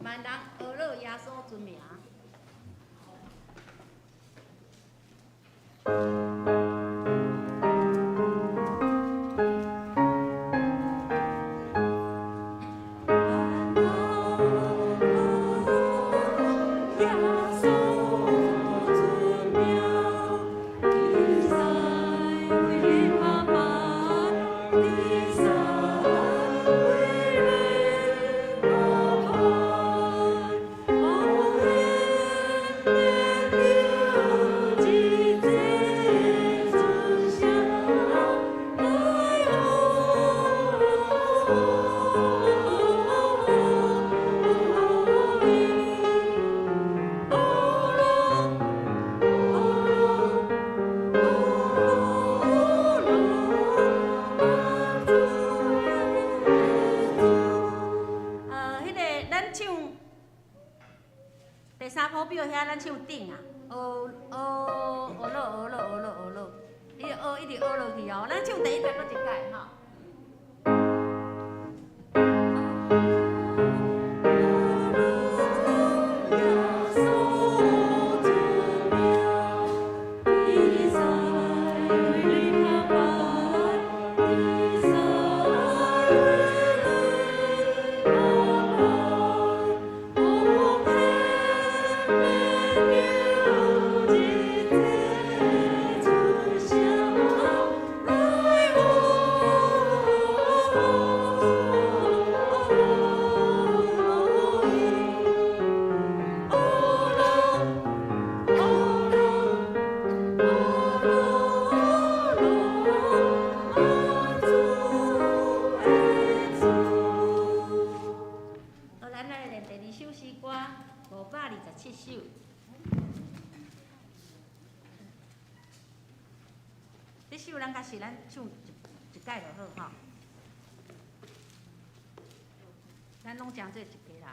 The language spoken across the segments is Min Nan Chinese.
萬人呵咾耶穌尊名。彼个咱唱第三譜表遐，咱唱頂啊，呵呵呵咾呵咾呵咾呵咾，伊呵一直呵落去哦。咱唱第一遍閣一擺吼。好，咱來練第二首詩歌，527首。這首咱較是咱唱一一擺就好吼。咱攏成做一家人。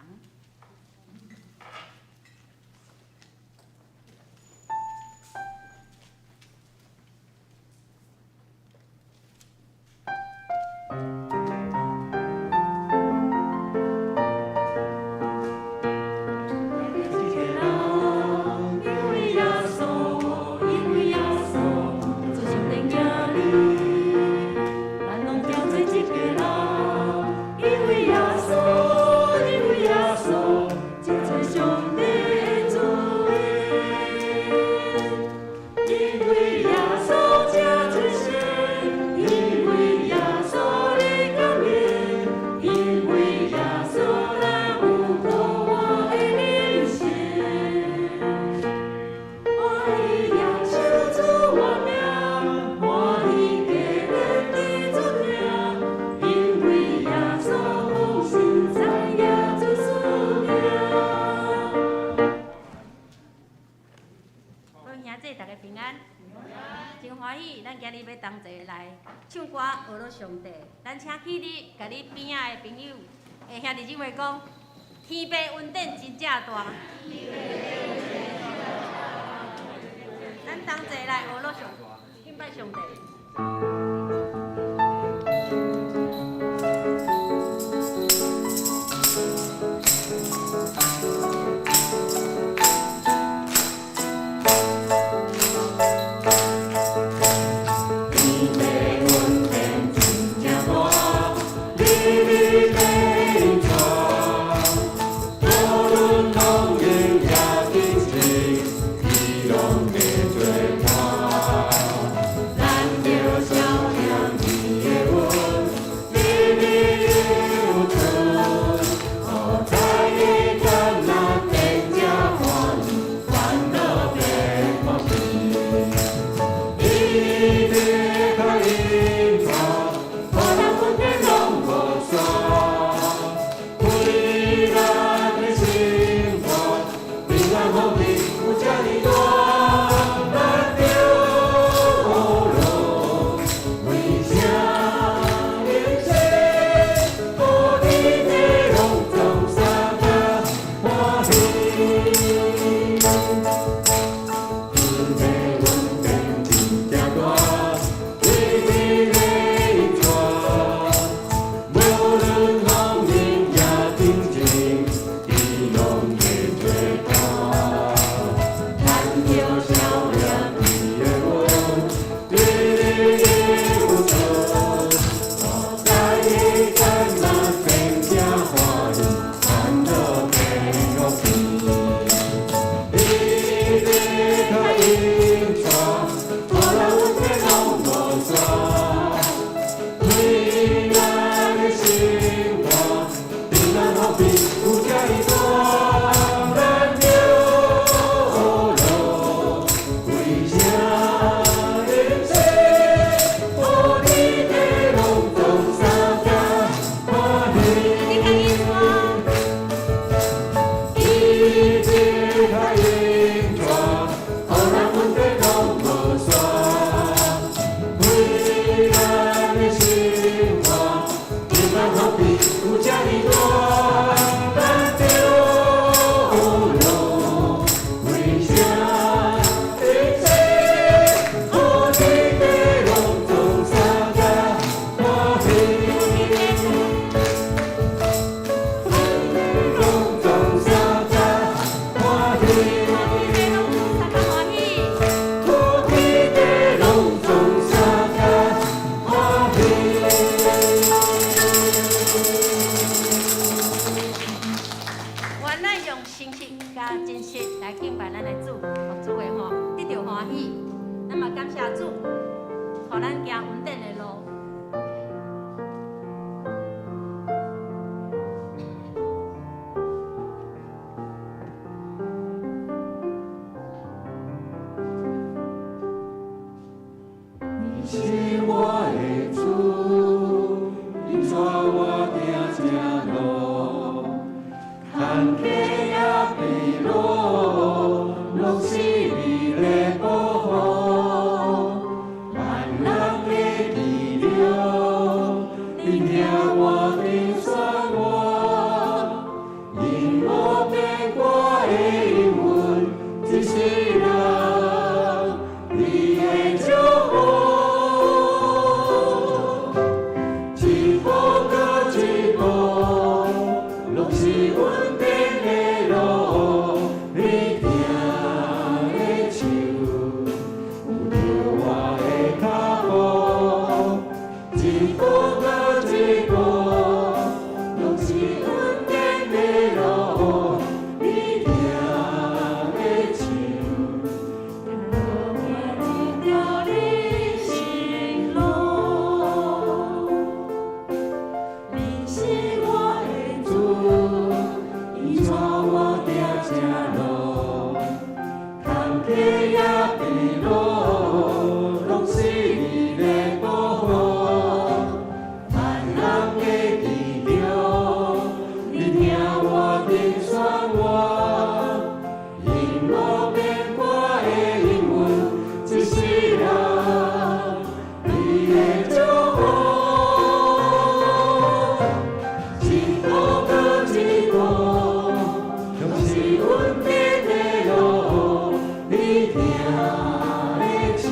各位兄弟，大家平安。真歡喜，咱今日欲同齊來唱歌，呵咾上帝。咱請起立，共你邊仔的朋友、的兄弟姊妹講，天父恩典真正大。咱同齊來呵咾上，敬拜上帝。咱著敬拜咱的主，予主的吼得著歡喜。咱嘛感謝主，予咱行恩典的路。你是我的主，引帶我行這路，坎坷也悲樂，攏是你的保護。萬人的激流，你疼我的選我，因無變我的靈魂，一世人你的祝福。一步閣一步，攏是恩典的路。你疼的手，扶著我的腳步。一步閣一步，攏是恩典的路。你疼的手，伴我行這條人生路。你是我的主，伊帶我行這路，坎坷也悲樂，攏是你的保護。萬人的激流，你疼我的選我，因無變我的靈魂，一世人你的祝福。一步閣一步，攏是恩典的路。你疼的手，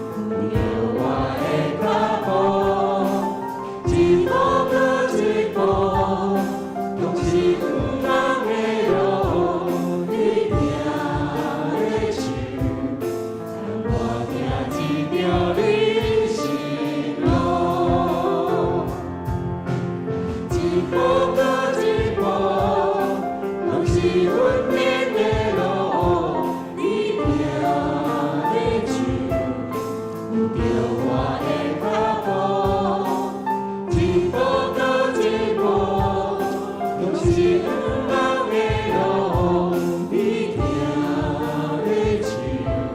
扶著我的腳步。一步閣一步，攏是毋同的路。你疼的手，牽我行這條人生路。一步閣一步，攏是恩典的路。你疼的手，扶著我的腳步。一步閣一步，攏是毋同的路。你疼的手，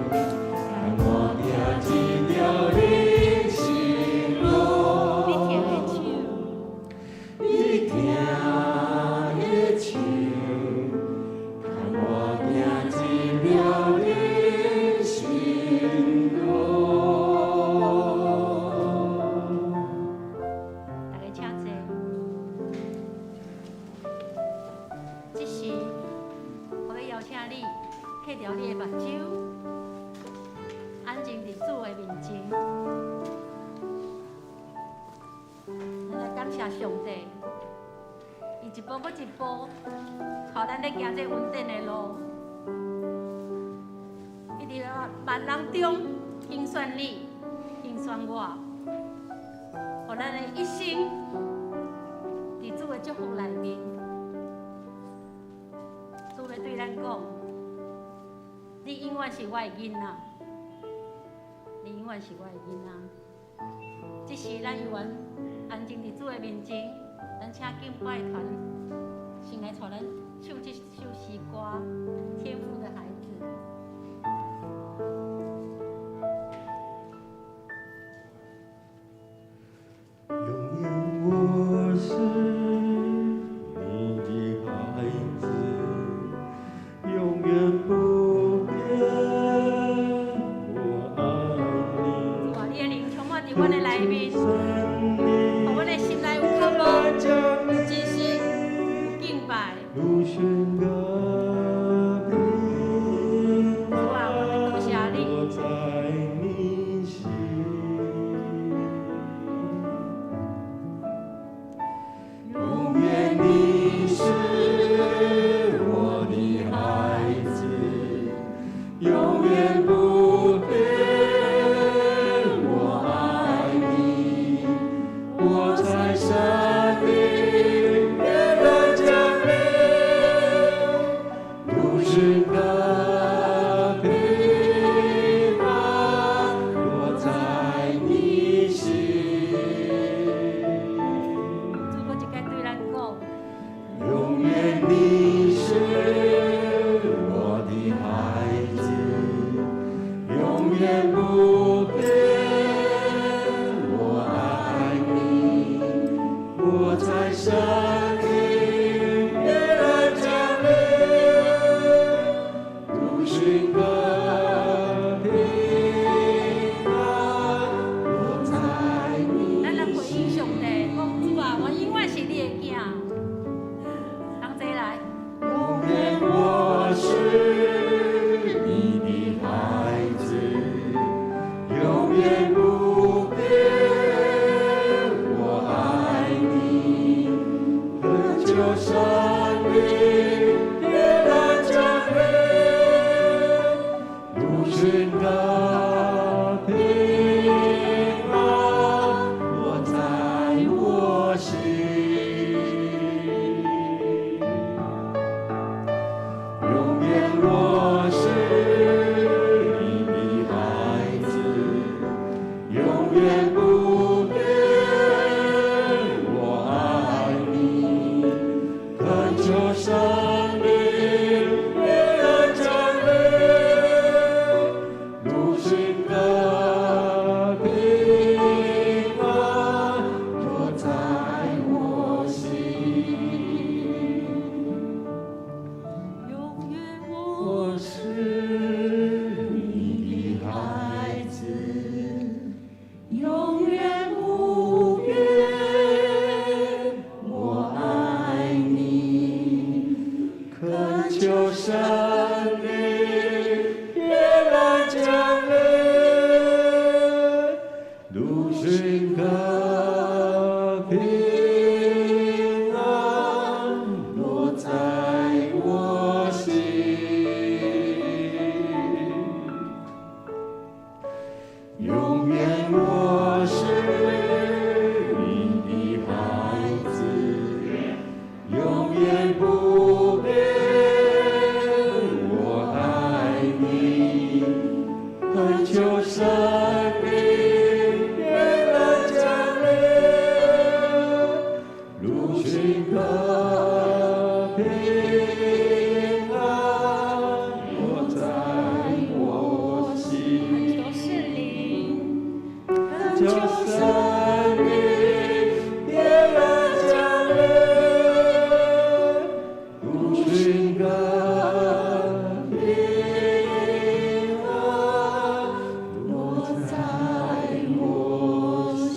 牽我行這條人生路。你疼的手，你疼的手，牽我行這條人生路。大家請坐。這時，我欲邀請你，閉著你的目睭，安靜佇主的面前。咱來感謝上帝，伊一步閣一步，帶咱咧行這恩典的路。伊佇萬人中揀選你，揀選我，予咱的一生佇主的祝福內面。主欲對咱講：你永遠是我的囡仔，你永遠是我的囡仔。這時，咱猶原安靜佇主的面前，咱請敬拜團先來帶咱唱這首詩歌《天父的孩子》。永遠我是你的孩子，永遠不變，我愛你。主啊，你的靈充滿佇阮的內面，予阮的心內有渴慕，有真實，有敬拜。如宣告平主啊，我們多謝你。我在你心。永遠你是我的孩子，永遠不變，我愛你。我在山頂悅樂降臨，如宣告。我心。永遠我是你的孩子，永遠不變，我愛你。懇求聖靈夜來降臨，如星的平安落在我心。永遠我我是你的孩子，永遠不變，我愛你。懇求聖靈夜來降臨，如星的平安落在我心。永遠我是你的孩子，永遠不變，我愛你。懇求聖靈夜來降臨，如星的平安落在我心。懇求聖靈，懇求聖靈夜來降臨，如星的平安落在我心。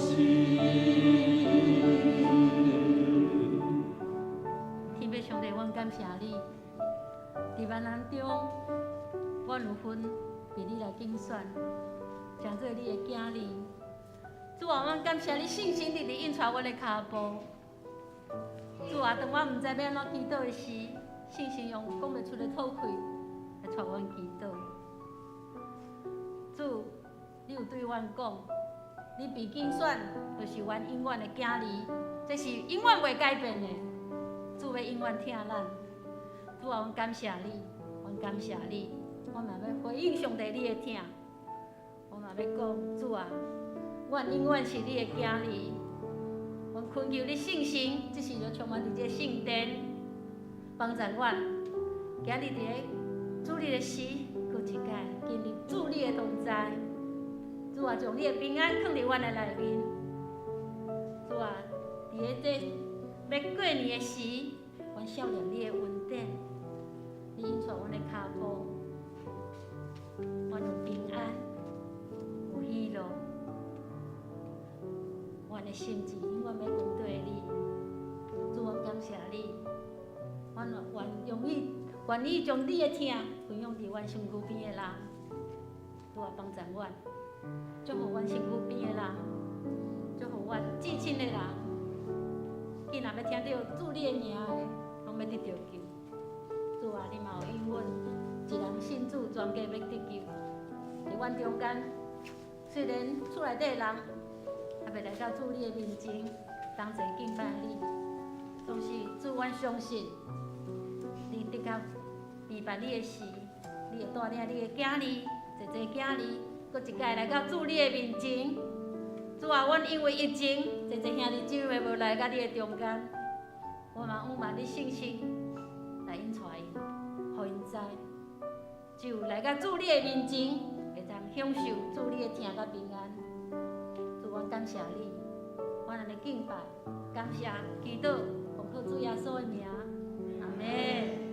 天父上帝，阮感謝你，佇萬難中，阮有份被你來揀選，成做你的囝兒。主啊，阮感謝你聖神直直引帶阮的跤步。主啊，當阮毋知欲按怎祈禱的時，聖神用講袂出的吐氣來帶阮祈禱。主，你有對阮講，你被揀選，就是阮永遠的囝兒，這是永遠袂改變的。主欲永遠疼咱。主啊，阮感謝你，阮感謝你，我嘛欲回應上帝你的疼，我嘛欲講，主啊，阮永遠是你的囝兒，阮懇求你聖神，這時就充滿佇這個聖殿，幫助阮，今日佇咧主日的時，閣一擺經歷主你的同在。主啊，將你的平安囥佇阮的內面。主啊，佇咧這欲過年的時，阮想念你的恩典，你引帶阮的跤步，阮有平安，有喜樂，阮的心志永遠欲跟綴你。主，阮感謝你，阮願意將你的疼分享佇阮身軀邊的人。主啊，幫助阮，祝福阮身軀邊的人，祝福阮至親的人。既然欲聽著主你的名的，攏欲得著救。主啊，你嘛有應允，一人信主，全家欲得救。佇阮中間，雖然厝內底的人還袂來到主你的面前，同齊敬拜你，總是主，阮相信，你的確預備你的時，你會帶領你的囝兒，濟濟囝兒，閣一擺來到主你的面前。主啊，阮因為疫情，濟濟兄弟姊妹無來到你的中間，我嘛仰望你聖神來引帶𪜶，予𪜶知，只有來到主你的面前，會當享受主你的疼佮平安。主，阮感謝你，阮按呢敬拜、感謝、祈禱，奉靠主耶穌的名，阿們。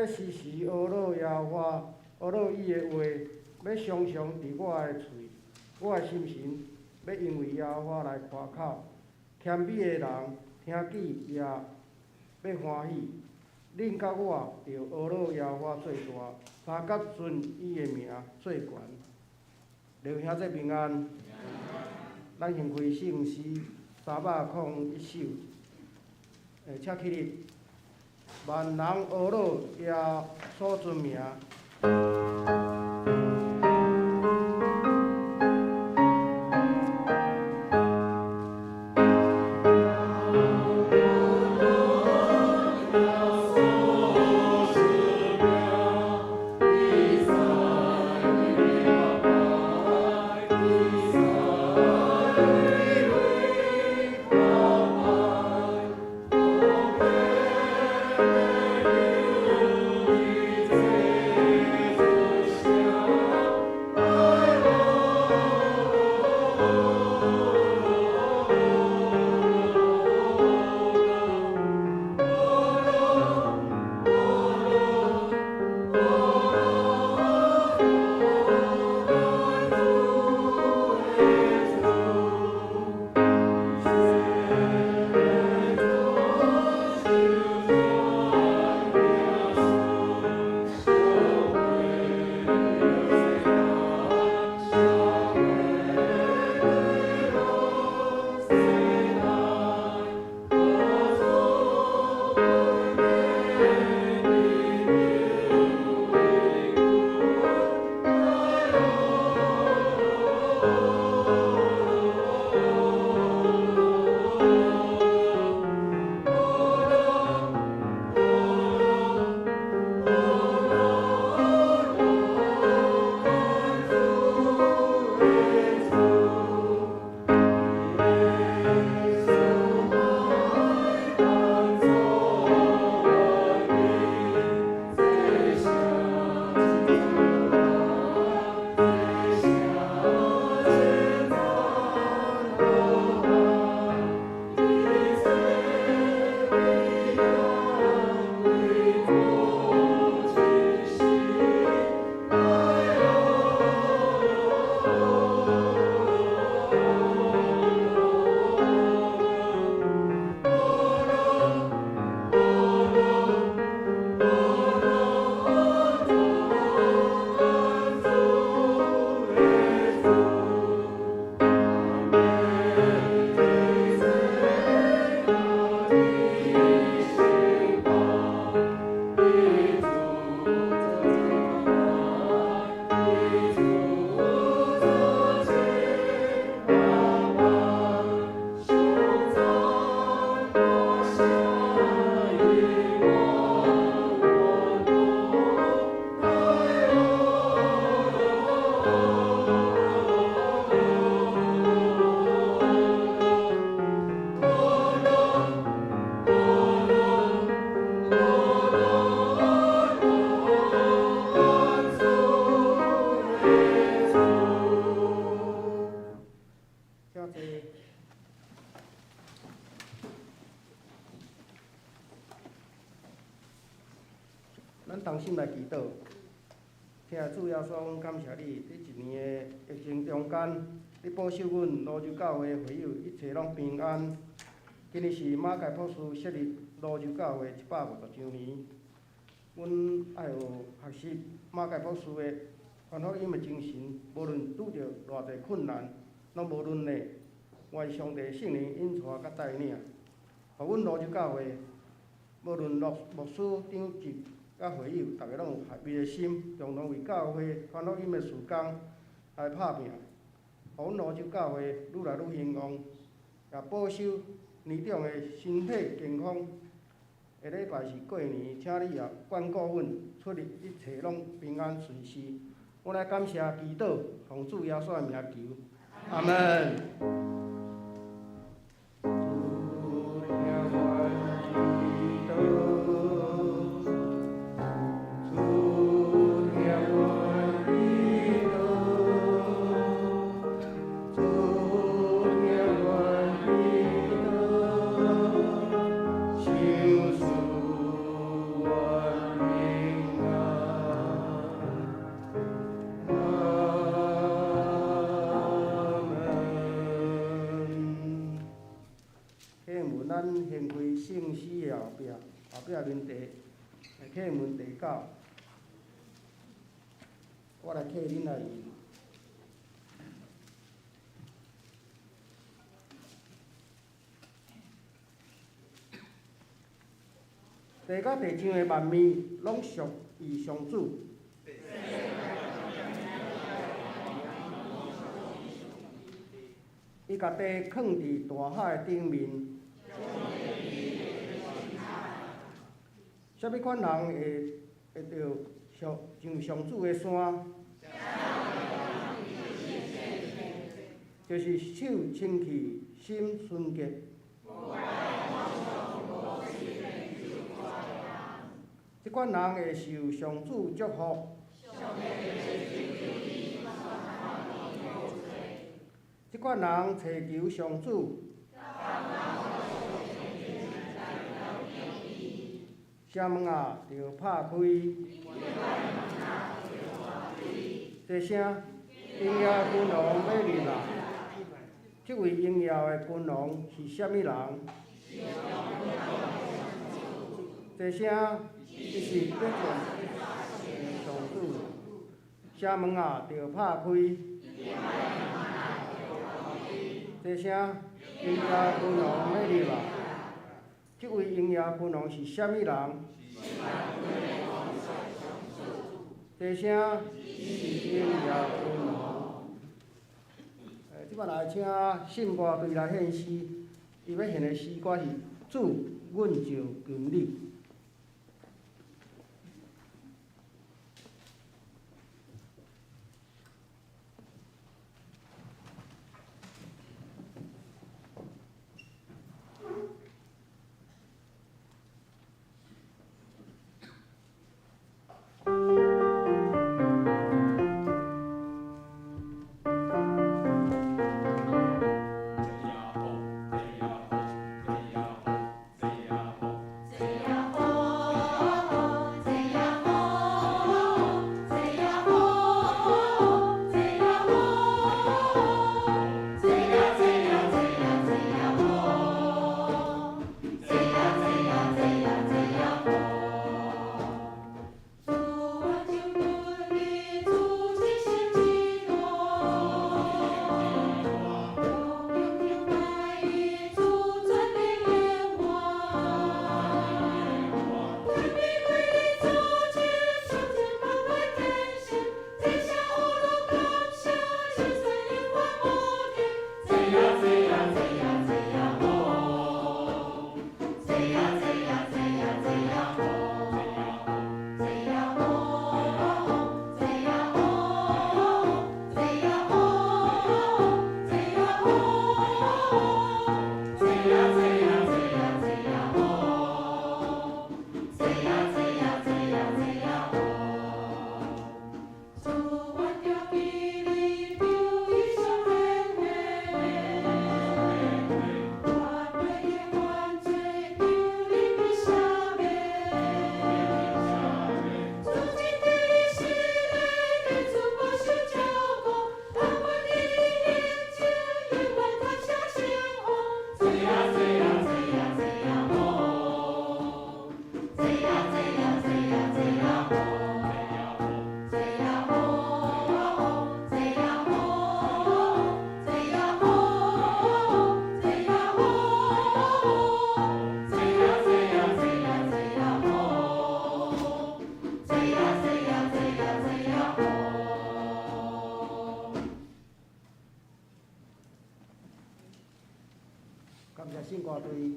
欲時時呵咾耶和華，呵咾伊的話，欲常常佇我的喙。我的心神欲因為耶和華來誇口，謙卑的人聽見也欲歡喜。恁佮我著呵咾耶和華做大，相佮尊伊的名做懸。弟兄姊平安。咱先開聖詩301首，請起立。萬人呵咾耶穌尊名。請坐。咱同心來祈禱，親愛主耶穌，阮感謝你，佇一年的疫情中間，你保守阮蘆洲教會會友一切攏平安。今年是馬偕博士設立蘆洲教會150週年，阮愛學習馬偕博士的傳福音的精神，無論拄著偌濟困難，攏無論的，願上帝聖靈引帶佮帶領，予阮蘆洲教會，無論牧師、長執佮會友，逐家攏有合一的心，共同為教會傳福音的事工來拍拚，予阮蘆洲教會愈來愈興旺，也保守年長的身體健康。下禮拜是過年，請你也眷顧阮，出入一切攏平安順遂。阮來感謝祈禱，奉主耶穌的名求，阿們。主聽阮祈禱，主聽阮祈禱，主聽阮祈禱，賞賜阮平咱掀开圣诗的后壁，后壁面第课文第九，我来替恁来印。地甲地上的万物拢属于上主。伊共地囥佇大海的顶面。啥物款人會會著上上上主的山？就是手清氣、心純潔。這款人會受上主祝福。這款人揣求上主。城門仔著拍開。這聲榮耀君王欲入來。這位榮耀的君王是啥物人？這聲伊是得勝的上主。城門仔著拍開。這聲榮耀君王欲入來。這位榮耀君王是啥物人？這聲是榮耀君王。這擺來請信歌隊來獻詩，伊欲獻的詩歌是《主，阮就近你》。感謝信歌隊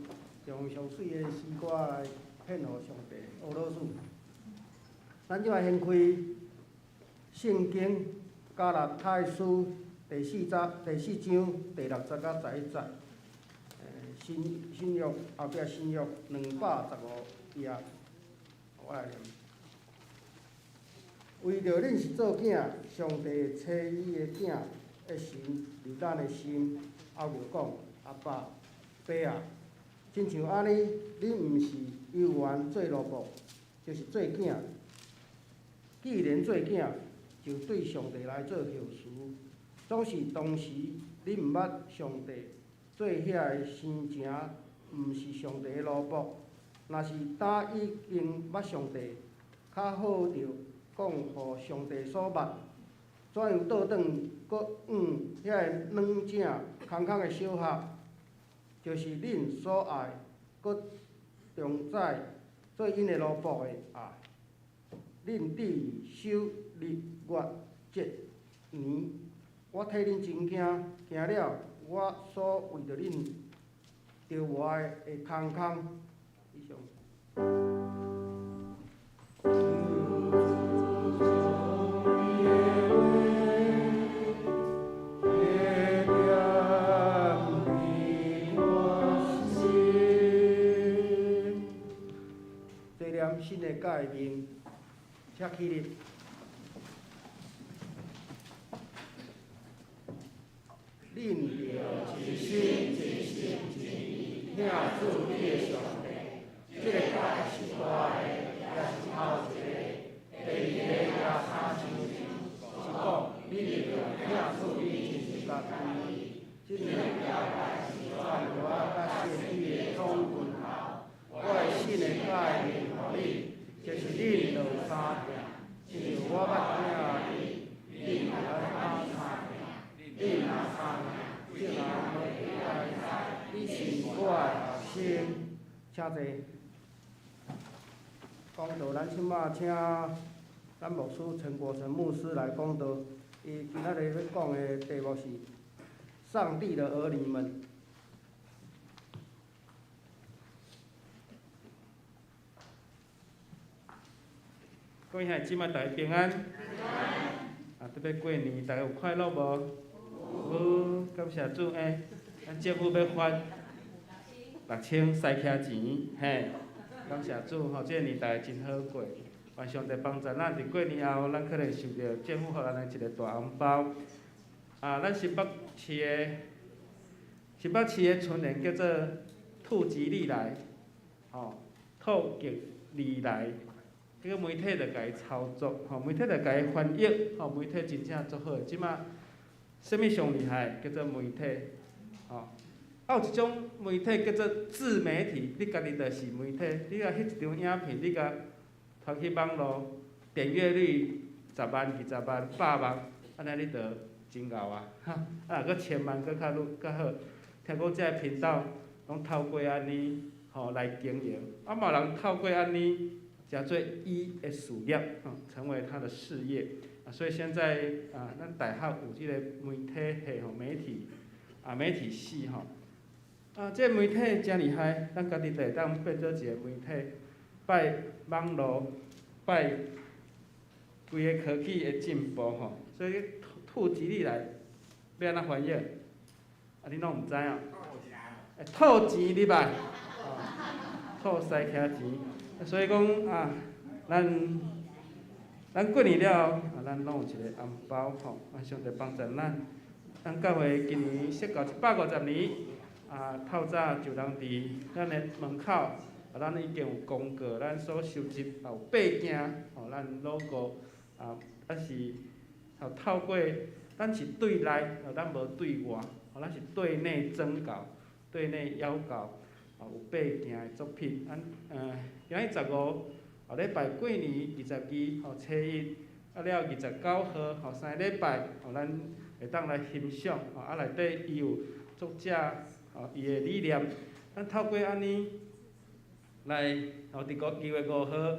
用上媠的詩歌來獻予上帝，俄羅斯。咱這擺掀開聖經加拉太書第四章第四章第六節到十一節，新新約後壁新約215頁，我來念。為著恁是做囝，上帝差伊的囝的神入咱的心，後就講阿爸。爸啊，親像按呢，恁毋是猶原做奴僕，就是做囝。既然做囝，就對上帝來做後嗣。總是當時恁毋捌上帝，做遐个生情毋是上帝的奴僕。若是早已經捌上帝，較好著講予上帝所捌。怎樣倒轉閣往遐个軟井空空的小學，就是恁所愛，閣重再做𪜶的奴僕的啊？恁伫守日月節年，我替恁真驚，驚了我所為著恁著無愛的空空。以上。這念新的誡命，請起立。恁著一心一性一意疼主你的上帝。這个誡是大的，也是頭一个。第二个也親像，是講恁著疼主你親像家己。這兩條誡是傳道佮先知的總歸頭。我的新的誡命予恁，就是恁著相疼，親像我捌疼恁，恁嘛愛相疼。恁若相疼，眾人攏會知你是我的學生。請坐。講道，咱這馬請咱牧師陳國成牧師來講道。伊今仔日欲講的題目是《上帝的兒女們》。各位兄弟姊妹，大家平安。啊，特別過年，大家有快樂無？有，感謝主欸！咱政府欲發6000驶車錢，嘿，感謝主吼，這个年代真好過。願上帝幫助咱，佇過年後，咱可能受著政府予咱的一个大紅包。啊，咱新北市的新北市的春聯叫做“兔吉利來”，吼，兔吉利來，這个媒體就共伊操作，吼，媒體就共伊翻譯，吼，媒體真正足好。這馬啥物上厲害？叫做媒體，吼。啊，有一種媒體叫做自媒體，你家己就是媒體，你共翕一張影片，你共傳去網路，點閱率十萬、20萬、100萬，按呢你就真𠢕啊！哈，啊，若閣千萬閣較愈較好。聽講這个頻道攏透過按呢吼來經營，啊嘛有人透過按呢，誠做伊的事業，吼，成為他的事業。啊，所以現在啊，咱大學有這個媒體系吼，媒體啊，媒體系吼。啊，這個媒體誠厲害，咱家己就會當變做一個媒體，拜網路，拜規个科技的進步吼。所以兔吉利來，欲按怎翻譯？啊，恁攏毋知哦？欸，兔錢入來，兔驶車錢。所以講啊，咱咱過年了後，啊，咱攏有一个紅包吼，啊，上帝幫助咱。咱教會今年設教150年，啊，透早就人佇咱的門口，啊，咱已經有公告，咱所收集有爬鏡，吼，咱 logo，啊，咱是吼透過，咱是對內，咱無對外，吼，咱是對內宣告，對內禱告，啊，有爬鏡的作品，咱今日15後禮拜過年22吼初一，啊了29號吼三个禮拜，吼咱會當來欣賞，吼啊內底伊有作者吼伊的理念，咱透過按呢來吼佇2月5號，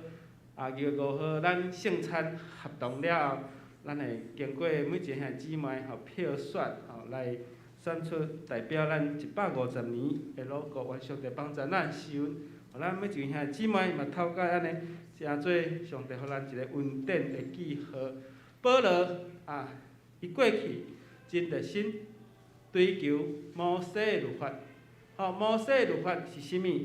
啊2月5號咱聖餐合同了後，咱會經過每一个兄弟姊妹吼票選吼來選出代表咱150年的 logo，願上帝幫助咱，賜恩，予咱每一位兄弟姊妹嘛透過按呢，成做上帝予咱一个恩典的記號。保羅啊，伊過去真熱心追求摩西的律法。吼，摩西的律法是啥物？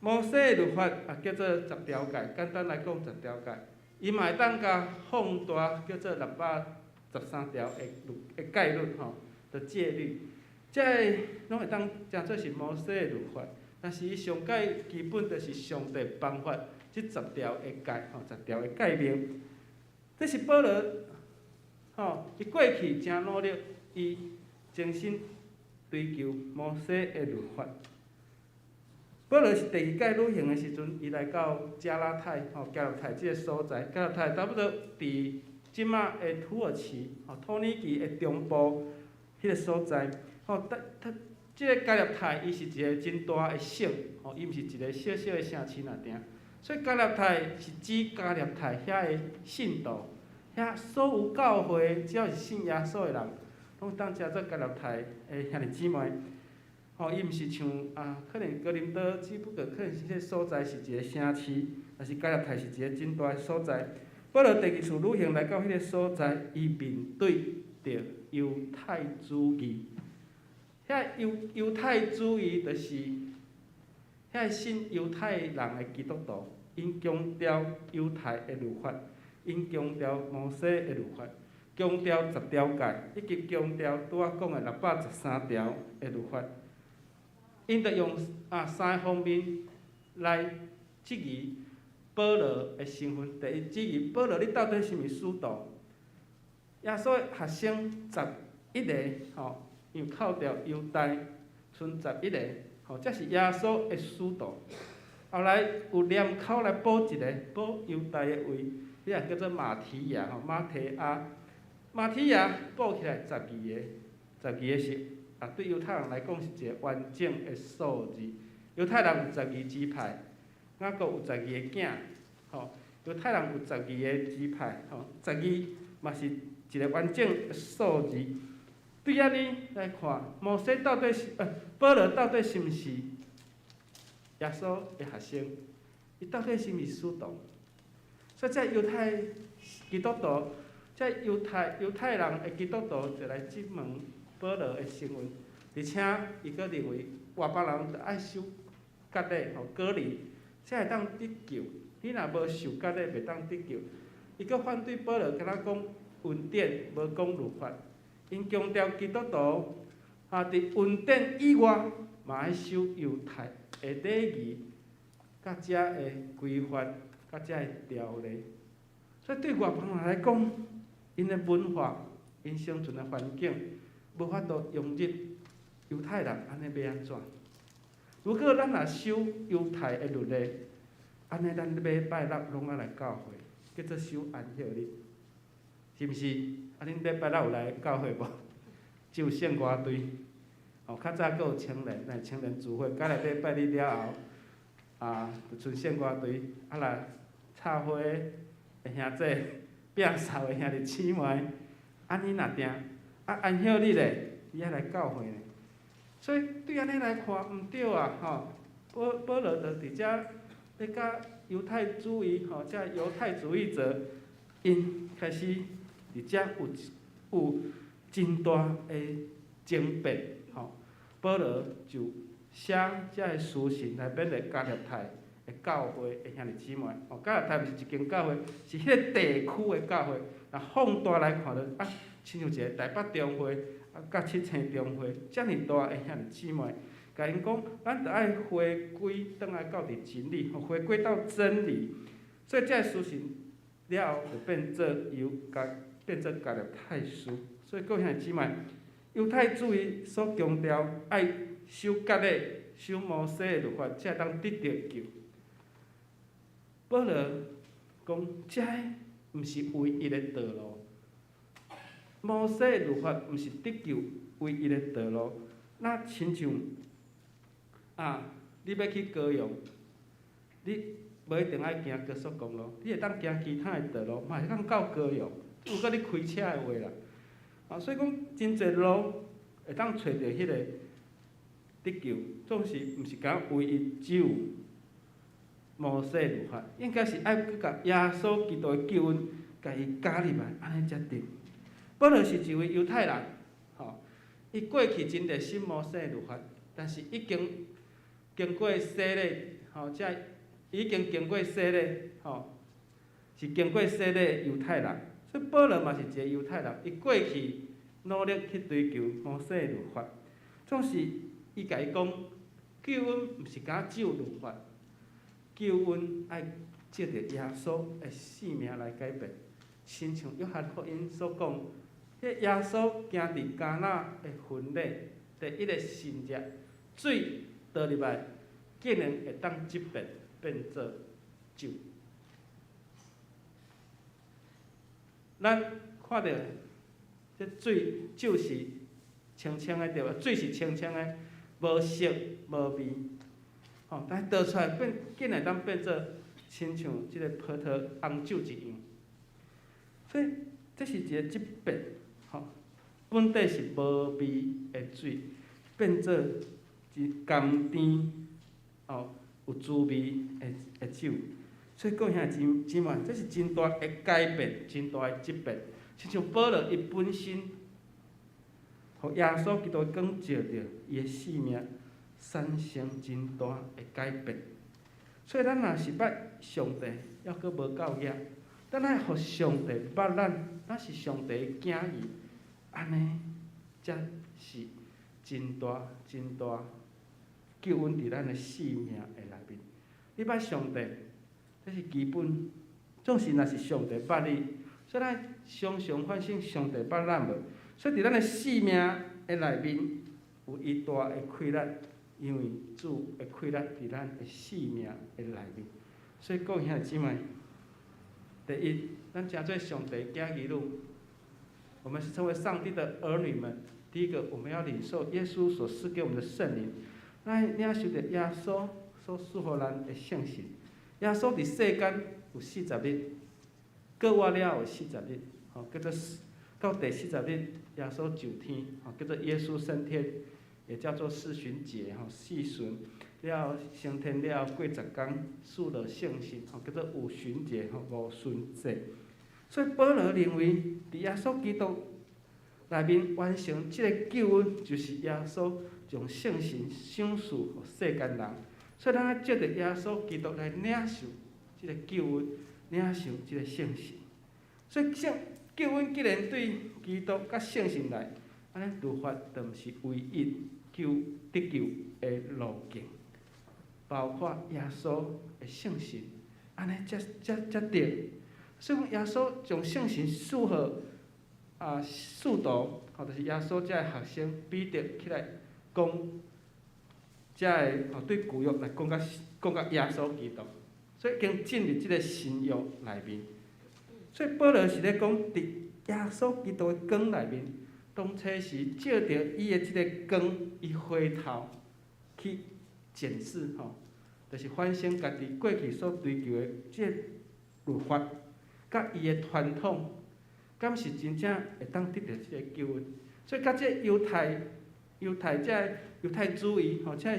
摩西的律法啊，叫做十條誡，簡單來講，十條誡。伊嘛會當共放大，叫做613條的律的誡律吼。的戒律，這个攏會當誠做是摩西的律法，但是伊上蓋基本就是上帝頒發這十條的誡吼，十條的誡命。這是保羅吼，伊過去誠努力，伊精心追求摩西的律法。保羅是第二擺旅行的時陣，伊來到加拉太吼，加勒泰這个所在，加勒泰差不多佇這馬的土耳其吼，土耳其的中部彼个所在吼。但他這个加勒泰伊是一个真大的省吼，伊毋是一个小小的城市爾爾。所以加勒泰是指加勒泰遐的信徒，遐所有教會只要是信耶穌的人，攏當稱做加勒泰的兄弟姊妹。吼，伊毋是像啊，可能哥林多，只不過可能是彼个所在是一个城市，但是加勒泰是一个真大的所在。保羅第二次旅行來到彼个所在，伊面對著猶太主義。遐猶太主義就是遐信猶太人的基督徒，𪜶強調猶太的律法，𪜶強調摩西的律法，強調十條誡，以及強調拄仔講的613條的律法。𪜶就用三个方面來質疑保羅的身份。第一，質疑保羅你到底是毋是使徒？耶穌的學生十一個，吼，因為扣掉猶大，賰十一個，吼，這是耶穌的使徒。後來有念口來補一個，補猶大的位，彼個叫做馬提亞，吼，馬提亞，馬提亞補起來十二个，十二个是對猶太人來講是一個完整的數字。猶太人有十二支派，雅各有十二個囝，吼，猶太人有十二個支派，吼，十二嘛是一個完整的數字。對按呢來看，摩西到底是保羅到底是毋是耶穌的學生？伊到底是毋是使徒？所以這猶太基督徒，這猶太人的基督徒就來質問保羅的身份，而且伊閣認為外邦人著愛受割禮吼，割禮，才會當得救。你若無受割禮，袂當得救。伊閣反對保羅，敢若講恩典，無講律法。𪜶強調基督徒佇恩典以外，嘛愛守猶太的禮儀，佮遮的規範，佮遮的條例。所以對外邦人來講，𪜶的文化、𪜶生存的環境，無法度融入猶太人，按呢欲按怎？如果咱若守猶太的律例，按呢咱禮拜六攏愛來教會，叫做守安息日，是毋是？啊，恁禮拜六有來教會無？只有聖歌隊，哦，較早閣有青年，但青年聚會，改來禮拜日了後，就賰聖歌隊，啊來插花的兄弟、摒掃的兄弟姊妹，按呢爾定，啊安息日咧，伊愛來教會呢。所以對按呢來看，毋對啊，吼！保羅就佇遮咧佮猶太主義，吼，遮猶太主義者，𪜶開始佇遮有真大的爭辯，吼。保羅就寫遮个書信來勉勵加勒泰的教會的兄弟姊妹，吼，加勒泰毋是一間教會，是彼个地區的教會。若放大來看，就親像一個台北中會，佮七星中會，遮爾大的兄弟姊妹，共𪜶講，咱著愛回歸轉來到佇真理，回歸到真理。所以這個書信了後就變做加勒泰書。所以各位兄弟姊妹，猶太主義所強調愛守割禮、守摩西的律法，才會當得著救。保羅講，這毋是唯一的道路。摩西的律法毋是得救唯一的道路。那親像你欲去高雄，你無一定愛行高速公路，你會當行其他的道路，嘛會當到高雄。如果你開車的話啦，所以講真濟路會當揣著彼個得救，總是毋是講唯一只有摩西律法，應該是愛閣共耶穌基督的救恩，共伊加入來，按呢才對。保羅是一位猶太人，吼，伊過去真熱心摩西的律法，但是已經經過洗禮，吼，這已經經過洗禮，吼，是經過洗禮的猶太人。所以保羅嘛是一個猶太人，伊過去努力去追求摩西的律法，總是伊共伊講，救恩毋是干焦只有律法，救恩愛藉著耶穌的性命來改變。親像約翰福音所講，彼耶穌行佇迦拿的婚禮，第一个神跡，水倒入來，竟然會當質變變做酒。咱看著這水酒是清清的對無？水是清清的，無色無味，吼，但倒出來變，竟然會當變做親像這个葡萄紅酒一樣。所以這是一个質變，吼，本底是無味的水，變做一甘甜，哦，有滋味的酒。所以各位兄弟姊妹，這是真大的改變，真大的質變。親像保羅伊本身，予耶穌基督光照著，伊的生命產生真大的改變。所以咱若是捌上帝，猶閣無夠額，咱愛予上帝捌咱，咱是上帝的囝兒，按呢才是真大真大救恩佇咱的生命的內面。你捌上帝，這是基本，總是若是上帝捌你，所以咱常常反省上帝捌咱無。所以佇咱的生命的內面有伊大的氣力，因為主的氣力佇咱的生命的內面。所以各位兄弟姊妹，第一，咱成做上帝囝兒女，我們是稱為上帝的兒女們。第一個，我們要領受耶穌所賜給我們的聖靈，咱領受著耶穌所賜予咱的聖神。耶穌佇世間有四十日，過活了有四十日，吼，叫做到第四十日，耶穌上天，吼，叫做耶穌升天，也叫做四旬節，吼，四旬了升天了後過十工，賜落聖神，吼，叫做五旬節，吼，五旬節。所以保羅認為，佇耶穌基督內面完成這个救恩，就是耶穌將聖神賞賜予世間人。所以咱愛藉著耶穌基督來領受這个救恩，領受這个聖神。所以聖救恩既然對基督佮聖神來，按呢律法就毋是唯一救得救的路徑，包括耶穌的聖神，按呢才才才對。所以講耶穌將聖神賜予使徒，吼，就是耶穌這个學生彼得起來講，這个吼對舊約來講甲講甲耶穌基督，所以已經進入這个新約內面。所以保羅是咧講，佇耶穌基督的光內面，當初時照著伊的這个光，伊回頭去檢視吼，就是反省家己過去所追求的這个律法，佮伊的傳統，敢是真正會當得著這个救恩？所以佮這猶太、猶太這猶太主義吼，這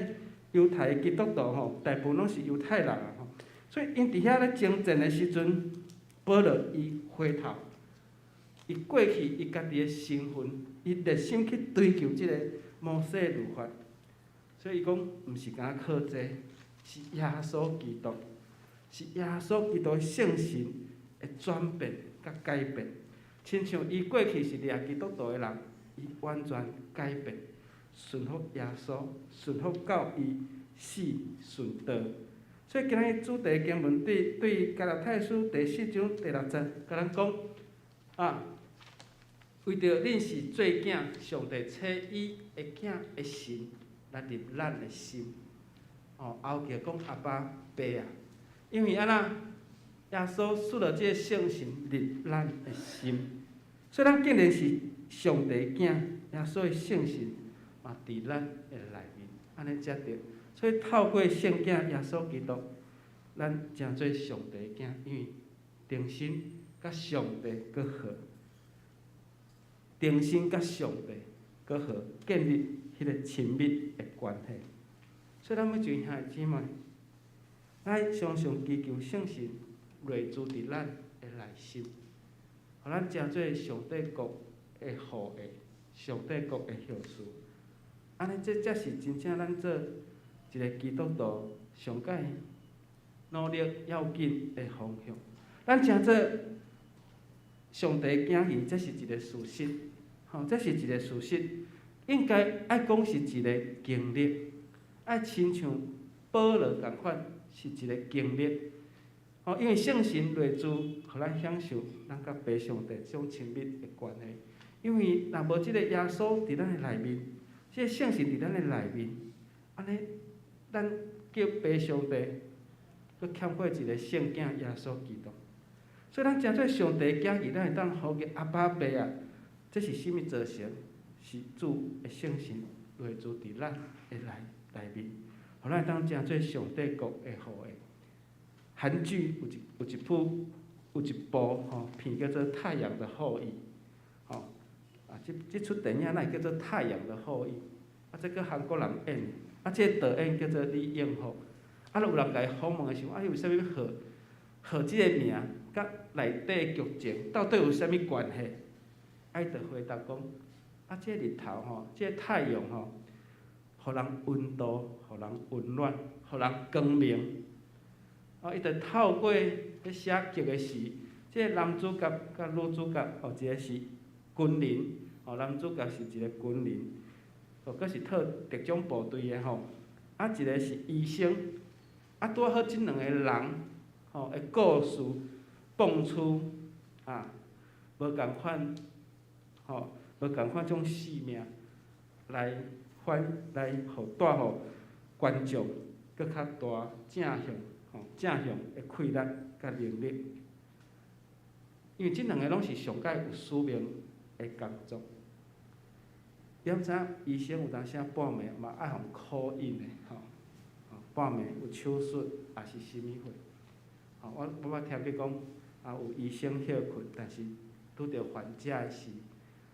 猶太基督徒吼，大部分攏是猶太人啊吼，所以𪜶佇遐咧爭戰的時陣，保羅伊回頭，伊過去伊家己的身份，伊熱心去追求這个摩西律法，所以伊講毋是干焦靠這個，是耶穌基督，是耶穌基督的聖神的轉變佮改變。親像伊過去是掠基督徒的人，伊完全改變，順服耶穌，順服到伊死殉道。所以今日主題經文對對加拉太書第四章第六節，共咱講啊，為著恁是做囝，上帝差伊的囝的神來入咱的心。哦，哀叫講阿爸爸啊，因為按怎，耶穌賜了這个聖神入咱的心，所以咱既然是上帝囝，耶穌的聖神嘛佇咱的內面，按呢才對。所以透過聖囝耶穌基督，咱成做上帝囝，因為重新佮上帝閣好，重新佮上帝閣好，建立彼个親密的關係。所以咱每一位兄弟姊妹，咱常常祈求聖神內住佇咱的內心，予咱成做上帝國的後裔，上帝國的後嗣。按呢，這才是真正咱做一个基督徒上蓋努力要緊的方向。咱成做上帝囝兒，這是一个事實，吼，這是一个事實，應該愛講是一个經歷，愛親像保羅仝款，是一个經歷。吼，因為聖神內住，予咱享受咱佮父上帝這種親密的關係。因為若無這个耶穌佇咱的內面，這个聖神佇咱的內面，按呢，咱叫爸上帝，閣欠過一个聖囝耶穌基督。所以咱成做上帝囝兒，咱會當呼叫阿爸爸啊！這是啥物造成？是主的聖神內住佇咱的內內面，予咱會當成做上帝國的後裔。韓劇有一部吼片叫做《太陽的後裔》，吼啊，這齣電影哪會叫做《太陽的後裔》？啊，這閣韓國人演的，啊，這個導演叫做李泳霍。啊，若有人共伊訪問的時陣，啊，伊為啥物號號這个名，佮內底劇情到底有啥物關係？啊，伊就回答講：啊，這日頭吼，這個太陽吼，予人溫度，予人溫暖，予人光明。哦，伊就透過咧寫劇的時，這個男主角佮女主角，哦，一个是軍人，哦，男主角是一个軍人，哦，閣是套特種部隊的吼，啊，一个是醫生，啊，拄好這兩个人，吼的故事蹦出啊，無仝款，吼，無仝款種性命來反來予帶予觀眾閣較大正向。正向的氣力佮能力，因為這兩个攏是上蓋有使命的工作。你敢知影醫生有當時仔半暝嘛愛予 call in 的吼，半暝有手術抑是啥物貨？吼，我捌聽見講啊，有醫生歇睏，但是拄著患者的時，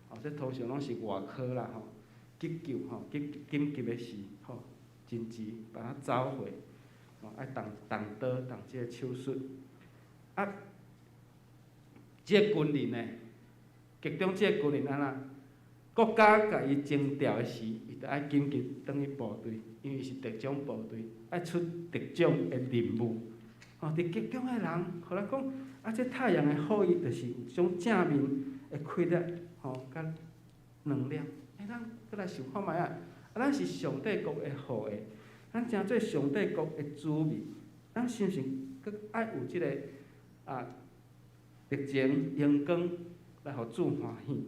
吼，這通常攏是外科啦吼，急救吼，急緊急的時吼，緊急把它召回。愛動動刀動這個手術，啊，這個軍人呢，劇中這個軍人按怎？國家共伊徵調的時，伊就愛緊急轉去部隊，因為伊是特種部隊，愛出特種的任務。吼，佇劇中的人，予咱講，啊，這太陽的後裔就是有這種正面的氣力，吼，佮能量。欸，咱閣來想看覓仔，啊，咱是上帝國的後裔。咱成做上帝國的子民，咱是毋是閣愛有這个啊熱情榮光來予主歡喜？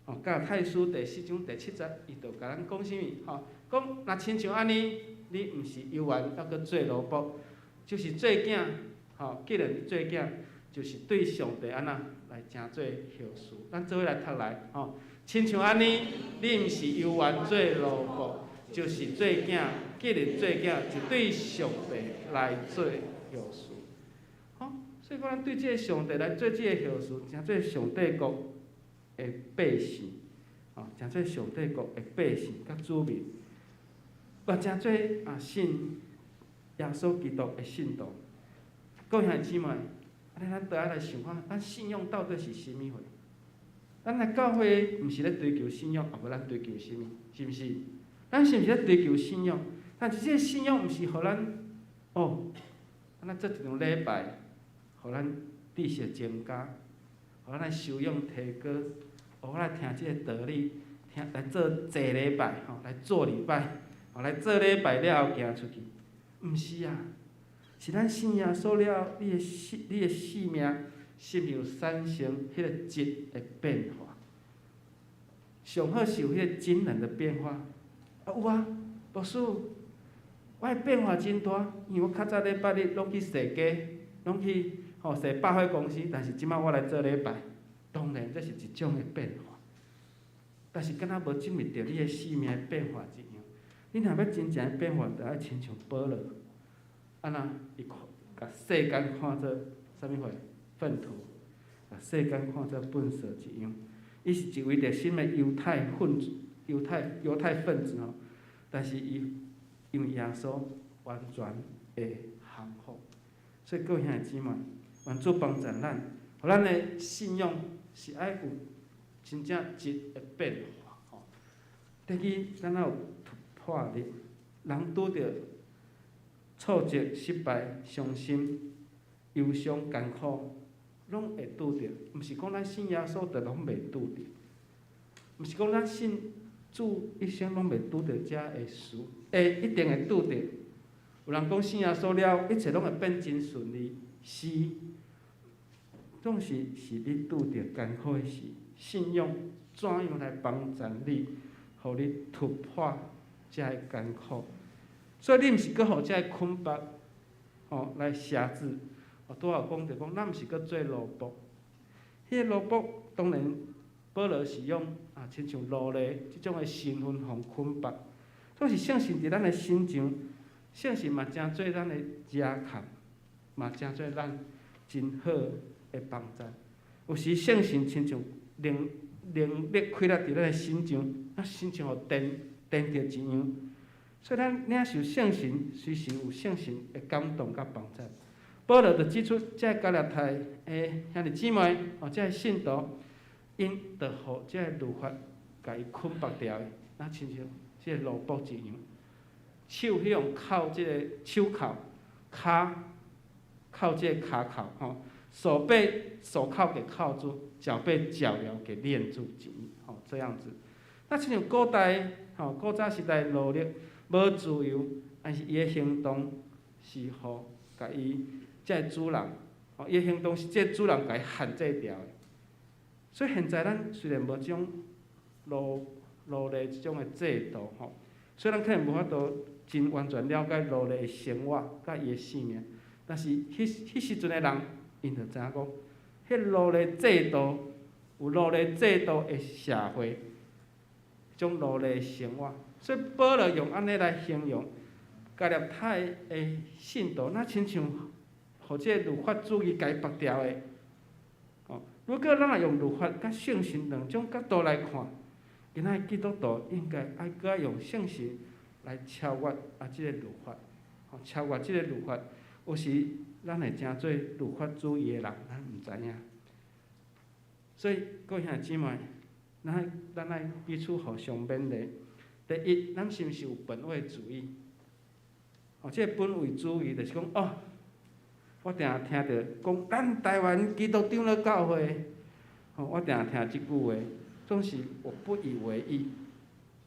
吼，加拉太書第四章第七節，伊就共咱講啥物？吼，講若親像按呢，你毋是猶原猶閣做奴僕，就是做囝，吼，既然做囝，就是對上帝按怎來成做後嗣。咱做伙來讀來，吼，親像按呢，你毋是猶原做奴僕，就是做囝，既然做囝，就對上帝來做後嗣。吼，所以講咱對這个上帝來做這个後嗣，成做上帝國的百姓，吼，成做上帝國的百姓佮子民，嘛成做啊信耶穌基督的信徒。各位兄弟姊妹，按呢咱倒來想看，咱信仰到底是啥物貨？咱來教會毋是咧追求信仰，啊無咱追求啥物？是毋是？咱是毋是咧追求信仰？但是這个信仰毋是予咱哦，咱做一場禮拜，予咱知識增加，予咱來修養提高，予咱來聽這个道理，聽來做濟禮拜，吼，來做禮拜，吼，來做禮拜了後行出去，毋是啊，是咱信耶穌了後，你的生命是毋是有產生彼个質的變化？上好是有彼个驚人的變化。啊有啊，牧師，我的變化真大，因為我較早禮拜日攏去踅街，攏去吼踅百貨公司，但是這擺我來做禮拜，當然這是一種的變化。但是敢若無進入著你的生命的變化一樣。你若欲真正的變化，就愛親像保羅，按怎伊看，共世間看做啥物貨？糞土，共世間看做糞掃一樣。伊是一位熱心的猶太分子，猶太分子吼，但是伊因為耶穌完全的降服，所以各位兄弟姊妹，願主幫助咱，予咱的信仰是愛有真正質的變化吼。第二，咱愛有突破力，人拄著挫折、失敗、傷心、憂傷、艱苦，攏會拄著，毋是講咱信耶穌就攏袂拄著，毋是講咱信主一生攏袂拄著遮的事，會一定會拄著。有人講信耶穌了，一切攏會變真順利，是，總是是你拄著艱苦的時，信仰怎樣來幫助你，予你突破遮个艱苦？所以你毋是閣予這个捆縛，吼來挾制。哦，拄仔有講著講，咱毋是閣做奴僕。彼个奴僕當然，保羅是用啊，親像奴隸這種的身份予捆縛。總是聖神佇咱的身上，聖神嘛成做咱的遮蓋，嘛成做咱真好的幫助。有時聖神親像能力開力佇咱的身上，咱親像予電電著一樣。所以咱領受聖神，隨時有聖神的感動佮幫助。保羅就指出，這個加拉太的兄弟姊妹，哦，這个信徒，𪜶就予這个律法共伊捆縛牢的，若親像這个奴僕一樣，手彼用銬這个手銬，跤銬這个跤銬吼，手被手銬給銬住，腳被腳鐐給鏈住，吼這樣子。若親像古代吼，古早時代奴隸無自由，但是伊的行動是予共伊這个主人，吼，伊的行動是這個主人共伊限制牢的。所以現在咱雖然無這種奴隸這種的制度吼，所以咱可能無法度真完全了解奴隸的生活佮伊的性命，但是彼時陣的人，𪜶就知影講，彼奴隸制度有奴隸制度的社會，這種奴隸的生活，所以保羅用按呢來形容加拉太的信徒，若親像予這個律法主義共伊縛牢的。哦，如果咱若用律法佮聖神兩種角度來看，今仔基督徒應該愛閣愛用聖神來超越啊這個律法，吼，超越這個律法。有時咱會成做律法主義的人，咱毋知影。所以各位兄弟姊妹，咱愛彼此互相勉勵。第一，咱是毋是有本位主義？哦，這個本位主義就是講，哦，我定定聽著講，咱台灣基督長老教會，吼，我定定聽這句話，總是我不以為意。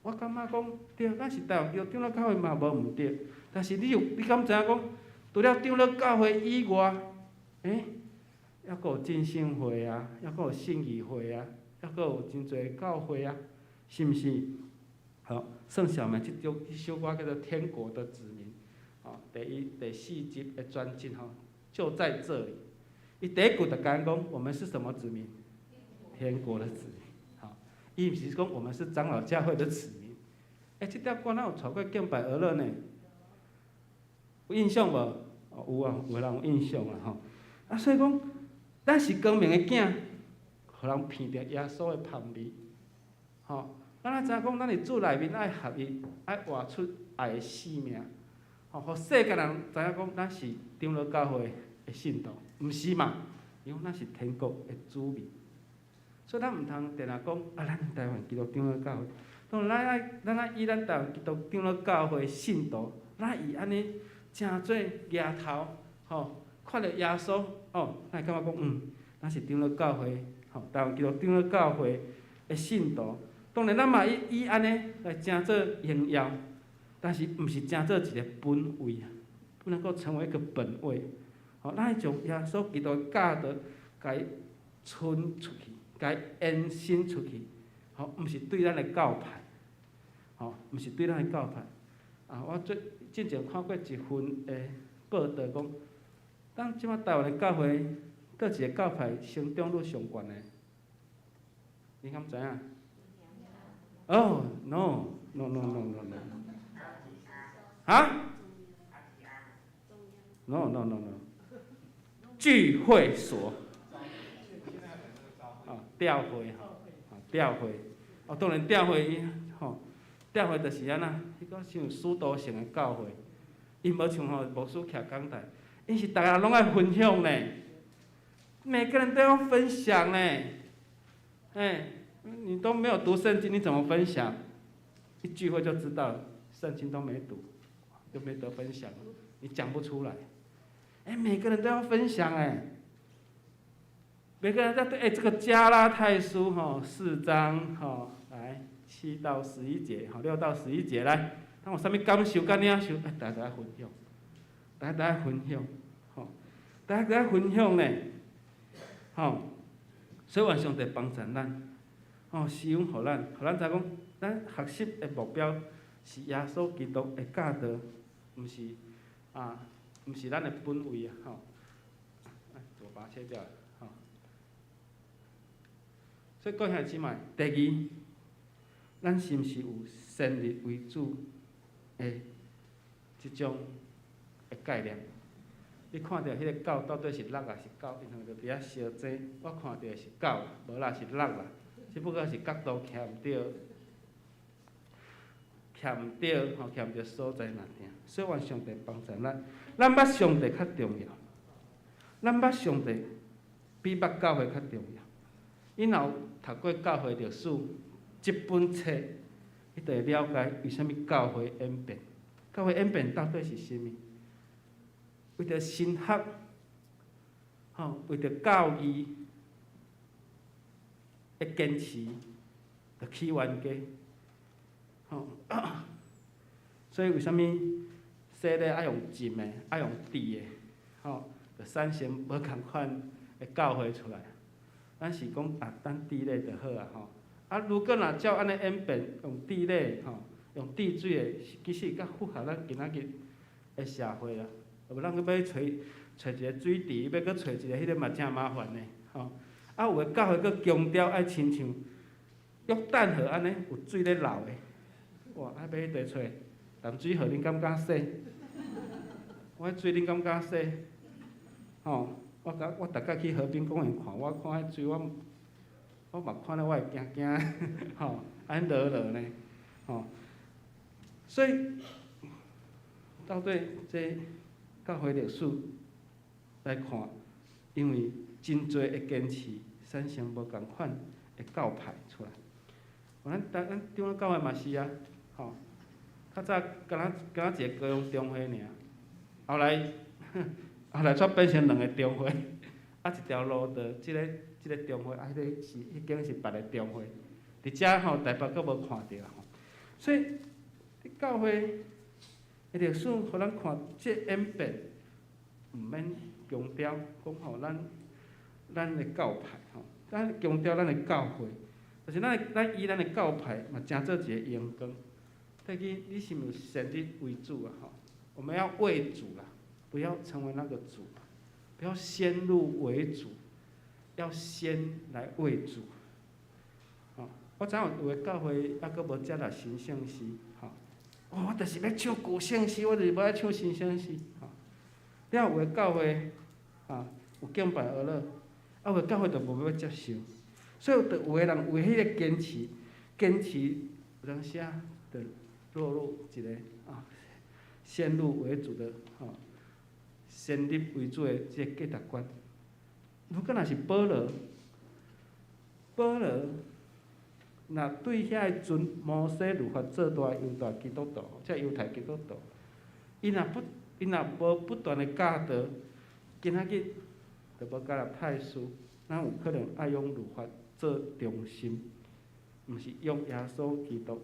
我感覺講，對，咱是台灣基督長老教會嘛無毋對，但是你敢知影講，除了長老教會以外，抑閣有浸信會啊，抑閣有信義會啊，抑閣有真濟教會啊，是毋是？好，宋小明這首歌叫做《天國的子民》，吼，第四集的專輯吼，就在這裡。伊第一句就共講，我們是什麼子民？天國的子民。好，伊毋是講我們是長老教會的子民。這條歌哪有傳過敬拜娛樂呢？有印象無？哦，有啊，有人有印象啊，吼。啊，所以講，咱是光明的囝，予人聞著耶穌的芳味，吼。咱愛知影講，咱佇主內面愛合一，愛活出愛的生命，吼，予世界人知影講，咱是長老教會的信徒，毋是嘛？因為咱是天國的子民，所以咱毋通定定講啊，咱台灣基督長老教會，當然咱愛以咱台灣基督長老教會信徒，咱以按呢成做額頭，吼，看著耶穌，哦，咱會感覺講，咱是長老教會，吼，台灣基督長老教會的信徒。當然，咱嘛以按呢來成做榮耀，但是毋是成做一個本位啊，不能夠成為一個本位。吼，咱愛將耶穌基督的教導，共伊傳出去，共伊延伸出去。吼，毋是對咱的教派，吼，毋是對咱的教派。啊，我最進前看過一份的報道，講，咱這擺台灣的教會，佗一個教派成長率上懸的？你敢知影？哦，no，no no no no no，啊？no no no no，聚會所，啊，教會吼，啊，教會，哦，當然教會，吼，教會就是按怎，彼個像使徒性的教會，伊無像吼牧師徛講台，伊是逐个人攏愛分享呢，每個人都要分享呢，你都沒有讀聖經，你怎麼分享？一聚會就知道了，聖經都沒讀，就沒得分享，你講不出來。每個人都要分享哎，每個人在對這個加拉太書吼四章吼來7到11節，吼6到11節來，當有啥物感受佮領受，大家分享，大家分享，吼，大家分享呢，吼，所以願上帝幫助咱。吼，施恩予咱，予咱知講，咱學習的目標是耶穌基督的教導。毋是啊，毋是咱的本位啊，吼。我把它切掉，吼。所以各位兄弟姊妹，第二，咱是毋是有先入為主的這種的概念？你看著彼个狗到底是鹿抑是狗？𪜶兩个就佇遐相爭。我看著的是狗，無啦是鹿啦，只不過是角度徛毋對，徛毋對，吼，徛毋對所在爾爾。所以願上帝幫助咱，咱捌上帝較重要，咱捌上帝比捌教會較重要。你若有讀過教會歷史，這本冊，你就會了解為啥物教會演變。教會演變到底是啥物？為著神學，吼，為著教義的堅持，就起冤家，吼。所以為啥物洗禮愛用浸的，愛用滴的，吼，就產生無仝款的教會出來。咱是講啊，咱滴禮就好啊，吼。啊，如果若照按呢演變，用滴禮，吼，用滴水的，其實較符合咱今仔日的社會啦。無咱閣欲揣揣一個水池，欲閣揣一個彼个嘛誠麻煩的，吼。啊，有的教會閣強調愛親像約旦河按呢，有水咧流的，哇！啊，欲去佗揣淡水河，恁敢敢洗？我彼水恁敢敢洗？吼！我共我逐擺去河濱公園看，我看彼水，我我嘛看了我會驚驚，吼，按呢濁濁呢，吼。所以到底這教會歷史來看，因為真濟的堅持，產生無仝款的教派出來。咱咱咱長老教會嘛是啊，吼，較早敢若敢若一個高雄中會爾，後來後來煞變成兩個中會，啊一條路道，這个這个中會，啊彼个是彼間是別个中會，佇遮吼台北閣無看著吼，所以教會的歷史，予咱看這演變，毋免強調講吼咱咱的教派吼，咱強調咱的教會，但是咱的咱以咱的教派嘛，成做一个榮光。第二，你是毋是先入為主啊？吼，我們要為主啦，不要成為那個主，不要先入為主，要先來為主。吼，我知影有的教會猶閣無接納新聖詩，吼，我就是欲唱舊聖詩，我就是無愛唱新聖詩，吼。了有的教會，啊，有敬拜哀樂，啊，有的教會就無欲接受，所以就有的人為彼个堅持，堅持有當時啊，就落入一個啊先入為主的吼，先入為主的這個價值觀。如果若是保羅，保羅若對遐個遵摩西律法做大猶大基督徒，這猶太基督徒，伊若不伊若無不斷的教導，今仔日就無加拉太書，咱有可能愛用律法做中心，毋是用耶穌基督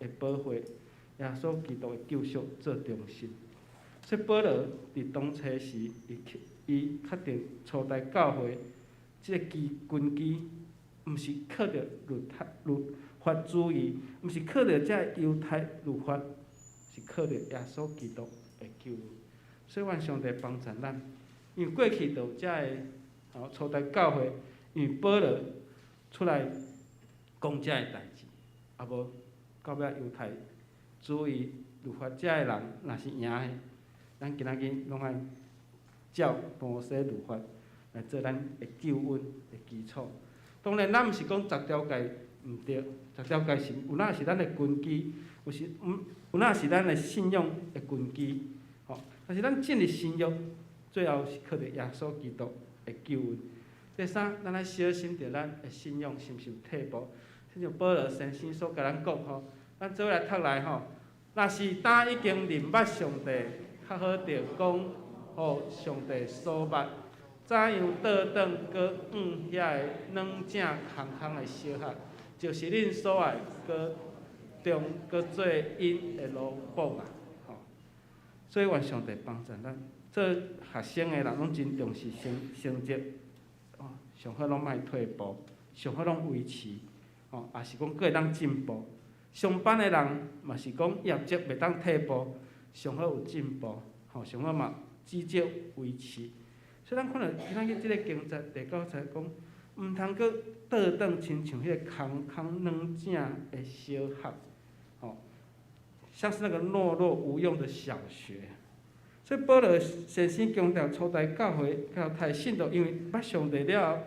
的寶血、耶穌基督的救贖做中心。所以保羅佇當初時，伊伊確定初代教會這个基根基，毋是靠著律法律法主義，毋是靠著這猶太律法，是靠著耶穌基督的救恩。所以願上帝幫助咱，因為過去就有這个吼初代教會，因為保羅出來講這个代誌，啊無到尾猶太主義律法這个人若是贏的，咱今仔日攏愛照摩西律法來做咱的救恩的基礎。當然，咱毋是講十條誡毋對，十條誡是有哪是咱的根基，有時毋有哪是咱的信仰的根基，吼。但是咱進入新約，最後是靠著耶穌基督的救恩。第三，咱愛小心著咱的信仰是毋是有退步。親像保羅先生所共咱講吼，咱做伙來讀來吼。若是早已經認捌上帝，較好著講予上帝所捌，怎樣倒轉閣往遐个軟正空空的小學，就是恁所愛閣中閣做𪜶的奴僕啊！吼，所以願上帝幫助咱做學生的人，攏真重視成成績，哦，上好攏莫退步，上好攏維持，吼，也是講閣會當進步。上班的人嘛是講業績袂當退步，上好有進步，吼，上好嘛至少維持。所以咱看著今仔日這个經節第九節講，毋通閣倒轉親像彼个空空軟正的小學，吼，像是那個懦弱無用的小學。所以保羅先生強調初代教會教太信徒，因為捌上帝了後，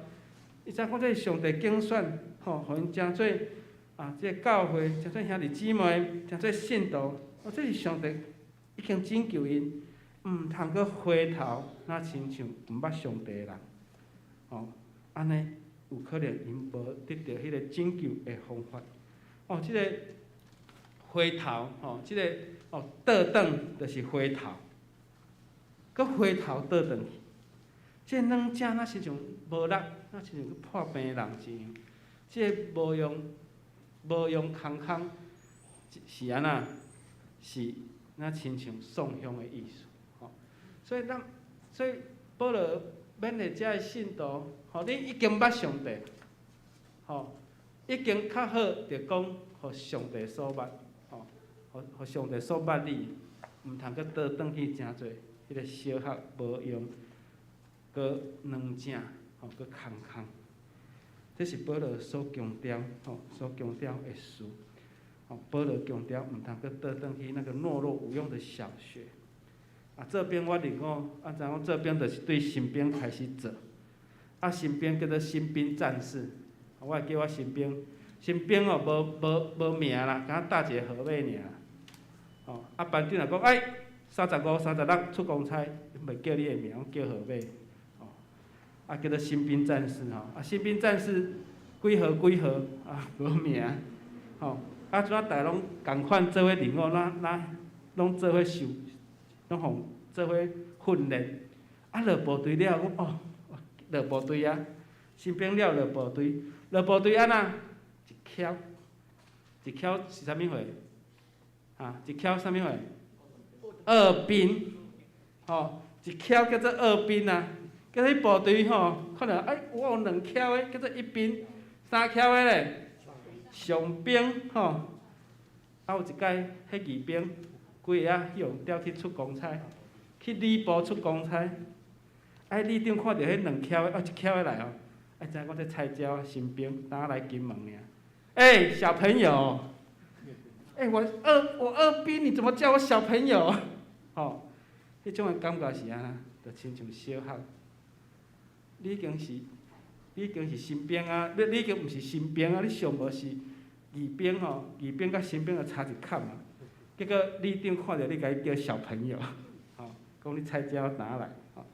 伊知影講這是上帝揀選，吼，予𪜶成做啊，這個教會，成做兄弟姊妹，成做信徒，哦，這是上帝已經拯救𪜶，毋通閣回頭，若親像毋捌上帝的人，吼，按呢有可能𪜶無得著彼個拯救的方法。哦，這個回頭，吼，這個哦倒轉就是回頭。閣回頭倒轉去，這軟正若親像無力，若親像去破病的人一樣。這個無用、無用空空是按怎？是若親像送香的意思，吼。所以咱，所以保羅勉勵遮的信徒，吼，你已經捌上帝，吼，已經較好，就講予上帝所捌，吼，予上帝所捌你，毋通閣倒轉去成做。彼个小學無用，閣軟正，吼，閣空空。這是保羅所強調，吼，所強調的事。吼，保羅強調毋通閣倒轉去那個懦弱無用的小學。啊，做兵我認講，啊，知影講做兵就是對新兵開始做。啊，新兵叫做新兵戰士，我會叫我新兵，新兵哦，無名啦，敢若搭一個號碼爾。吼，啊，班長若講，哎，35、36出公差，袂叫你的名，叫號碼，吼，啊，叫做新兵戰士吼，啊，新兵戰士幾號幾號啊，無名，吼，啊，怎啊逐家攏仝款做伙任務，咱咱攏做伙受，攏予做伙訓練，啊，落部隊了，講哦，落部隊啊，新兵了落部隊，落部隊按怎？一抾，一抾是啥物貨？啊，一抾啥物貨？二兵，吼，一抾叫做二兵啊，叫做部隊吼，可能哎，我有兩抾的，叫做一兵，三抾的咧，上兵吼，啊有一擺，彼二兵，規个仔去予調去出公差，去旅部出公差，啊，旅長看著彼兩抾的，啊一抾的來吼，啊知影講這菜鳥新兵，當來金門爾，欸，小朋友，欸，我二兵，你怎麼叫我小朋友？吼，彼種的感覺是按怎？就親像小學，你已經是新兵啊！你已經毋是新兵啊！你上無是二兵吼，二兵佮新兵就差一坎嘛。結果旅長看著你，共伊叫小朋友，吼，講你菜鳥哪來？吼，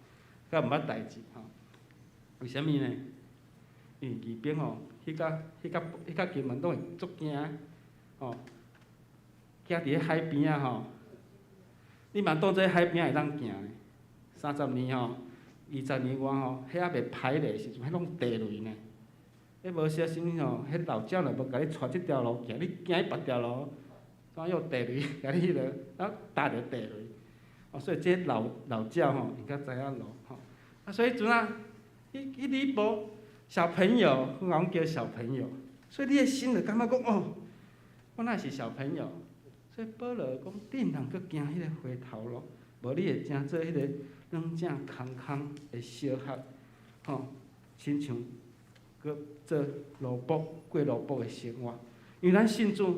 敢毋捌代誌吼？為啥物呢？因為二兵吼，彼個金門攏會足驚，吼，行佇咧海邊仔吼。你嘛當做海邊會當行呢？30年吼，20年外吼，彼猶未歹咧時陣，彼攏地雷呢。彼無小心吼，彼老鳥若無共你帶這條路行，你行去別條路，怎有地雷共你彼落，啊踏著地雷。哦，所以這老老鳥吼，𪜶較知影路吼。啊，所以陣啊，去旅部小朋友，阮講叫小朋友，所以你的心就感覺講哦，我哪是小朋友？所以保羅講，你毋通閣行彼個回頭路，無你會成做彼個軟正空空的小學，吼，親像閣做奴僕過奴僕的生活。因為咱信主，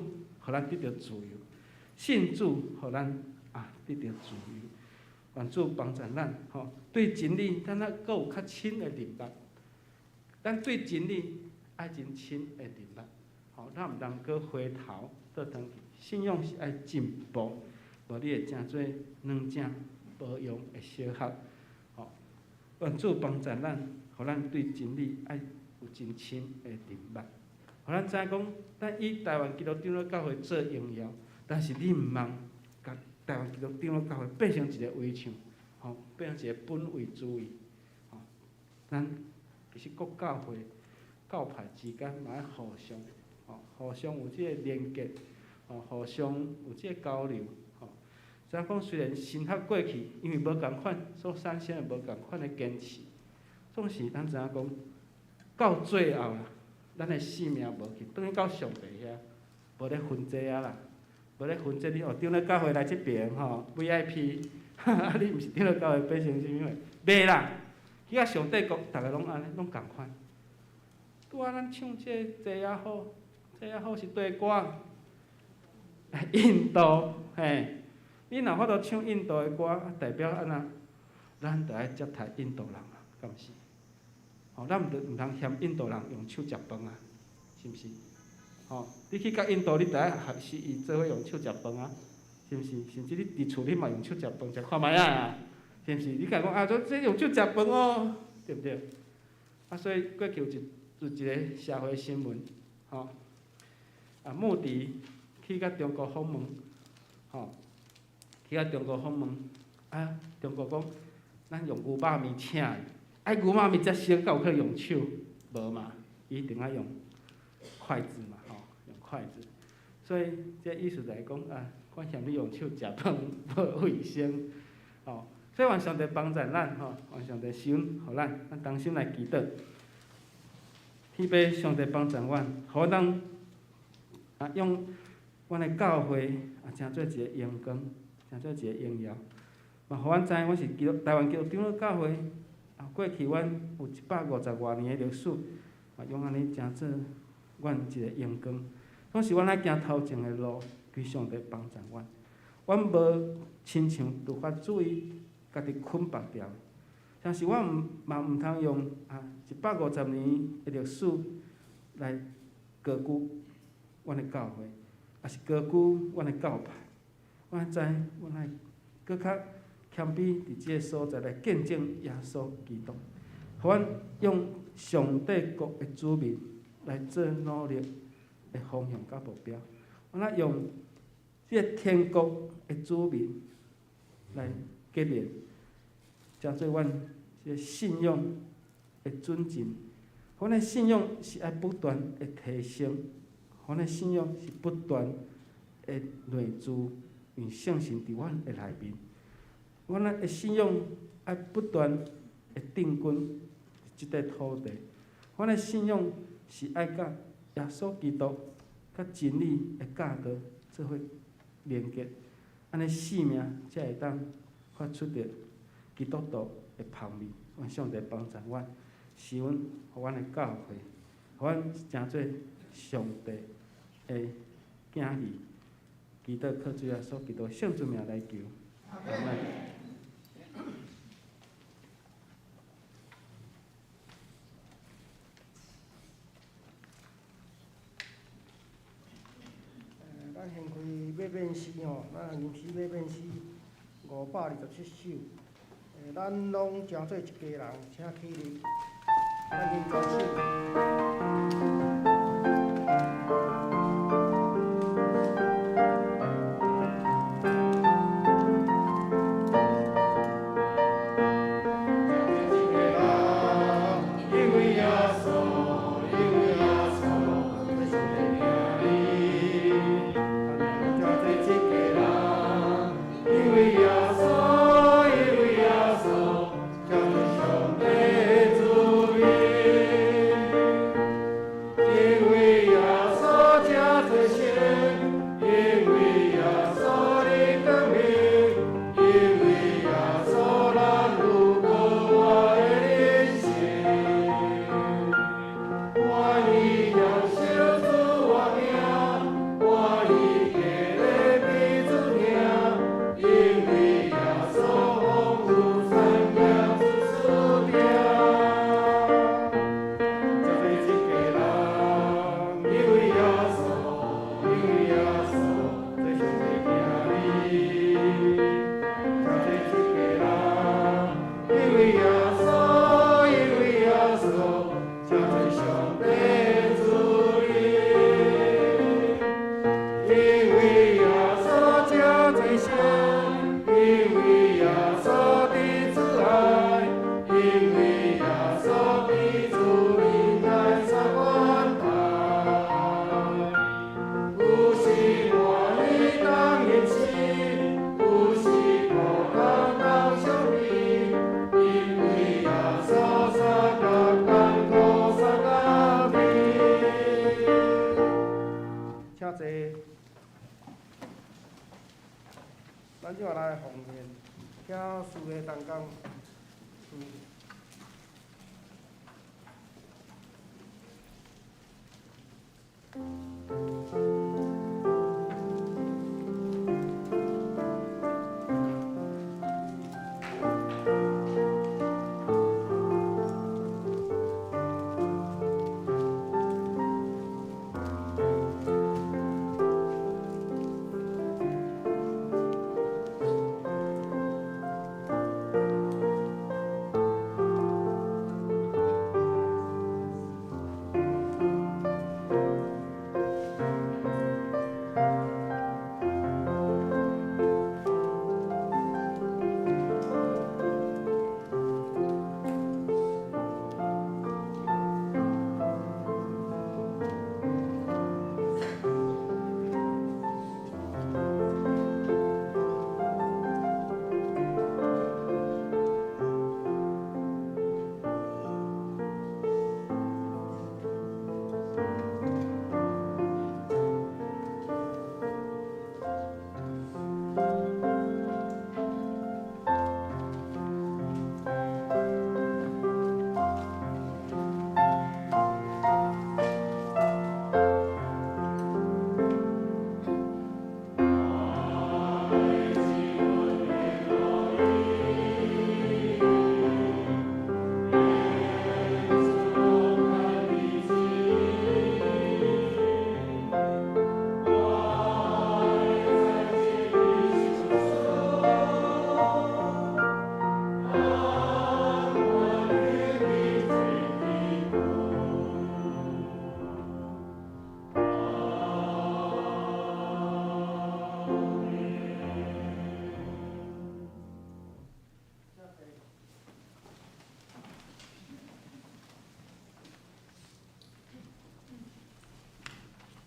予咱得著自由；信主，予咱啊得著自由。願主幫助咱，吼，對真理，咱閣有較深的認捌。咱對真理愛真深的認捌，吼，咱毋通閣回頭倒轉去。信仰是愛進步，無你會成做軟正無用的小學，吼。願主幫助咱，予咱對真理愛有真深的認捌，予咱知影講，咱以台灣基督長老教會做榮耀，但是你毋通共台灣基督長老教會變成一個圍牆，吼，變成一個本位主義，吼。咱其實各教會教派之間嘛愛互相，吼，互相有這個連結，吼，互相有這個交流，吼。知影講雖然神學過去，因為無仝款所產生的無仝款的堅持，總是咱知影講，到最後啦，咱的性命無去，轉去到上帝遐，無咧分這仔啦，無咧分這你哦，長老教會來這邊吼，VIP，啊你毋是長老教會變成啥物貨？袂啦，去到上帝國，逐个攏按呢，攏仝款。拄仔咱唱這個這也好，這也好是對歌，印度嘿，你若法度唱印度的歌，代表按怎？咱著愛接待印度人啊，敢毋是？吼，咱毋通嫌印度人用手食飯啊，是毋是？吼，你去到印度，你著愛學習伊做伙用手食飯啊，是毋是？甚至你佇厝你嘛用手食飯，食看覓仔啊，是毋是？你共講啊，這用手食飯哦，對毋對？啊，所以過去有一个社會新聞，吼，啊，穆迪去甲中國訪問，吼，去甲中國訪問，啊，中國講，咱用牛肉麵請伊，啊，牛肉麵遮熟，敢有可能用手？無嘛，伊一定愛用筷子嘛，吼，用筷子。所以這意思來講啊，我嫌你用手食飯無衛生，吼，所以願上帝幫助咱，吼，願上帝賜恩予咱，咱同心來祈禱。天父上帝幫助阮，予咱啊用阮的教會啊，成做一个榮光，成做一个榮耀。嘛，予阮知影，阮是基督台灣基督長老教會。啊，過去阮有150外年的歷史，嘛用按呢成做阮一个榮光。總是阮愛行頭前的路，求上帝幫助阮。阮無親像律法主義家己捆綁牢。但是我毋嘛毋通用啊150年的歷史來高估阮的教會，抑是高估阮的教派。我知阮愛閣較謙卑，佇這个所在來見證耶穌基督，予阮用上帝國的子民來做努力的方向佮目標。阮愛用這個天國的子民來結連。成做阮這個信仰的準進，阮的信仰是愛不斷的提升，阮的信仰是不斷的內住，因為聖神佇阮的內面。阮的信仰愛不斷的定根佇這塊土地，阮的信仰是愛佮耶穌基督、佮真理的教導做伙連結，按呢生命才會當發出著基督徒的芳味。願上帝幫助阮，賜阮，予阮的教會，予阮成做上帝的囝兒。祈禱靠主耶穌基督聖尊名來求，阿們。咱現開欲免詩吼，咱吟詩欲免詩527首。咱攏成做一家人，請起立，咱吟這首。請四个同工。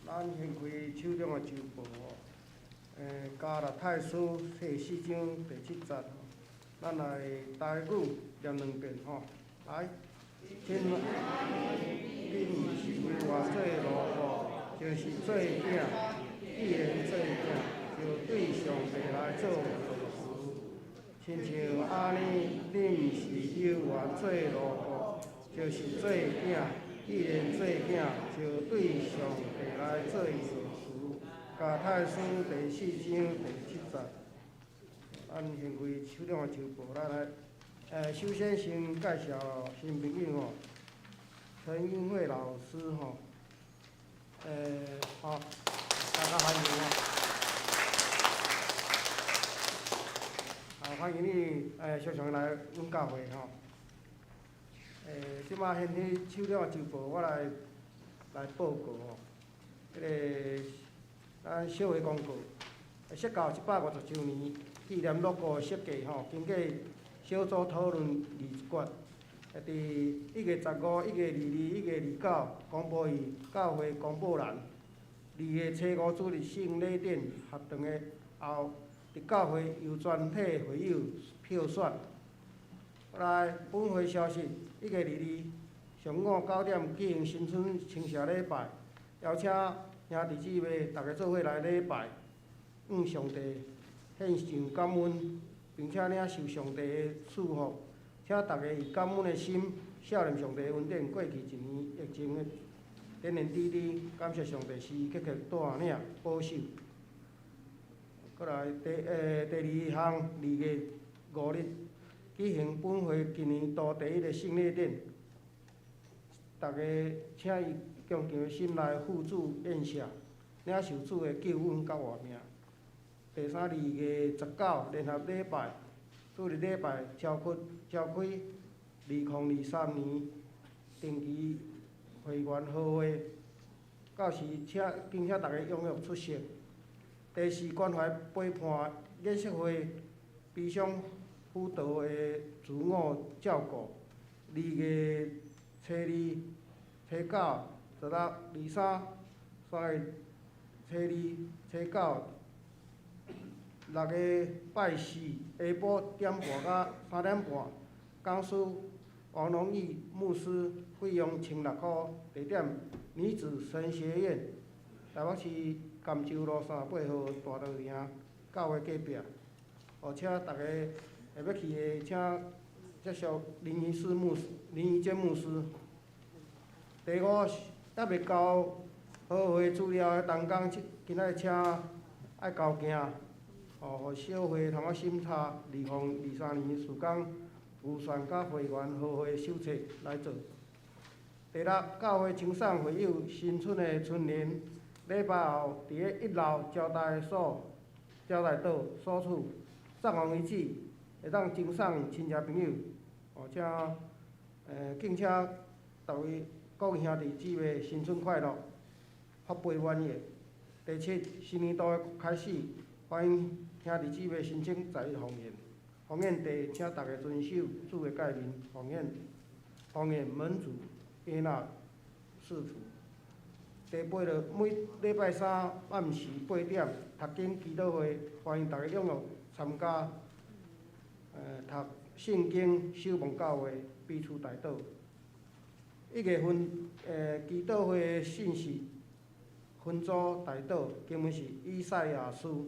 咱掀开手中的周报吼，加拉太书第四章第七节，咱来台语念两遍吼，来，亲爱，恁毋是犹原做奴仆，就是做囝。既然做囝，就对上帝来做后嗣。亲像按呢，恁毋是犹原做奴仆，就是做囝。既然做囝，就对上帝来做后嗣。加太书第四章第七节，咱掀开手中的周报，咱来，首先先介绍新朋友吼，陈英慧老师吼，好，大家欢迎吼，啊，欢迎你，常常来阮教会吼。这摆掀起手中的周报，我来报告吼，彼个咱小的公告，设教150周年纪念乐谷设计吼，经过小组讨论议决，伫1月15、1月22、1月29公布于教会公布栏。2月初5主日圣礼典合堂的后，伫教会由全体会友票选。来，本会消息：1月22上午9点举行新春清社礼拜，邀请兄弟姊妹逐家做伙来礼拜，向上帝献上感恩，并且领受上帝的赐福。请逐家以感恩的心，笑念上帝的恩典。过去一年疫情的点点滴滴，感谢上帝时时刻刻带领保守。阁来第二项，2月5日。举行本会今年度第一个圣礼典，逐家请以恭敬的心来付主宴席，领受主的救恩佮活命。第三，2月19联合礼拜，主日礼拜召开2023年定期会员好会，到时请敬请逐家踊跃出席。第四，关怀陪伴演说会，悲伤辅导的自我照顾。2月初2、初9、16、23、3月初2、初9、6个拜四下晡点半到3点半，讲师王荣义牧师，费用1600箍，地点女子神学院，台北市甘州路38号大道营教会隔壁。请逐家会欲去的，請接觸林醫師牧師、林怡堅牧師。第五，猶未交和會資料的同工，今仔日請愛交件，吼，予小會通好審查2023年事工預算佮會員和會手冊來做。第六，教會請送會友新春的春聯，禮拜後佇咧一樓招待所、招待桌索取，送完為止，會當贈送親戚朋友，哦，請，敬請逐位各位兄弟姊妹新春快樂，福杯滿溢。第七，新年度的開始，歡迎兄弟姊妹申請十一奉獻，奉獻地請大家遵守主的誡命，奉獻，奉獻門主悅納使徒。第八就每禮拜三暗時8點讀經祈禱會，歡迎大家踴躍參加。讀聖經、守望教會、彼此代禱。1月份祈禱會的信息分組代禱，經文是以賽亞書。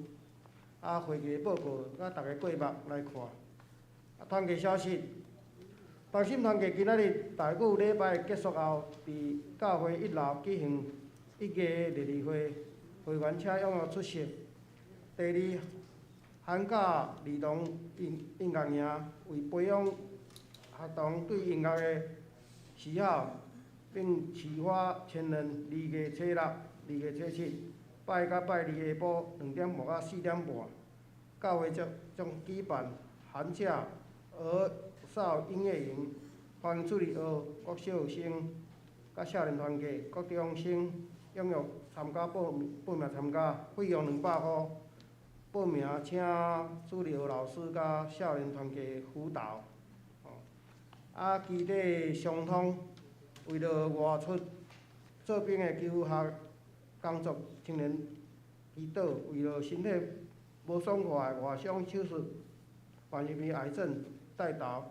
啊，會議報告，佮大家過目來看。啊，團契消息，同心團契今仔日大主禮拜結束後，佇教會一樓舉行一月熱議會，會員請踴躍出席。第二，寒假兒童音樂營為培養學童對音樂的喜好，並啟發潛能。2月初6、2月初7，拜一佮拜二下晡2點半到4點半，教會將舉辦寒假兒少音樂營，歡迎主日學國小生、佮少年團契、國中生踴躍參加報名報名參加，費用200箍。報名請主日學老師佮少年團契輔導。啊，基地相通，為著外出做兵的求學工作青年祈禱，為著身體無爽快的外傷手術、慢性病癌症代禱，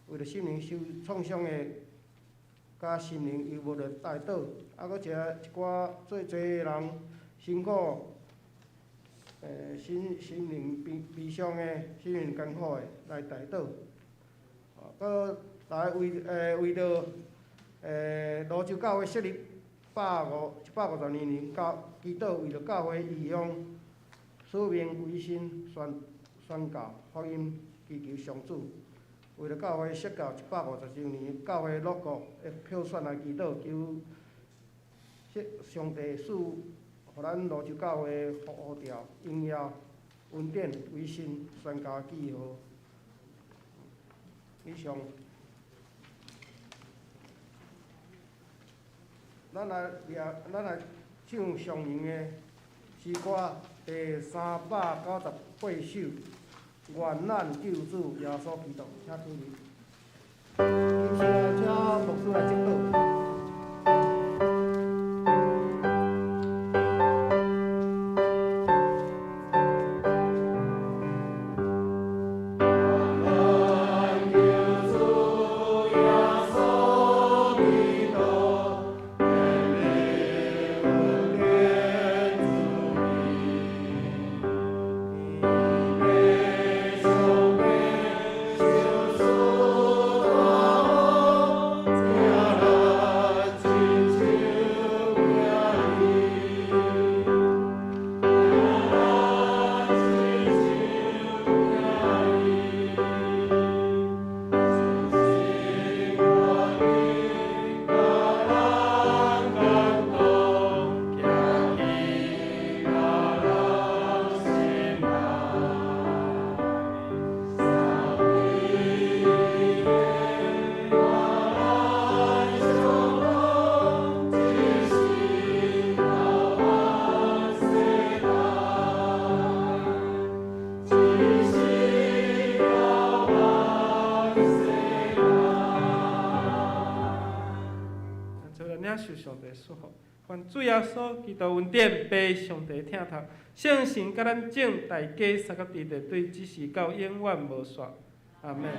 為著心靈受創傷的佮心靈憂鬱的代禱，啊，閣一个一寡做濟的人辛苦，心心靈悲悲傷的、心靈艱苦的來代禱，閣來為為著蘆洲教會設立150年教祈禱，為著教會異象、使命、維新、宣宣教、福音，祈求上主。為著教會設教150週年，教會 logo 的票選來祈禱，求上帝賜予咱蘆洲教會呼召、榮耀、恩典、維新、宣教的記號。以上。咱來掠，咱來唱上榮的詩歌第398首，願咱救主耶穌基督，請起立。現在請牧師來祝禱。領受上帝祝福，願主耶穌基督恩典，父上帝疼痛，聖神佮咱眾大家三個佇佇對，直時到永遠無煞。阿們。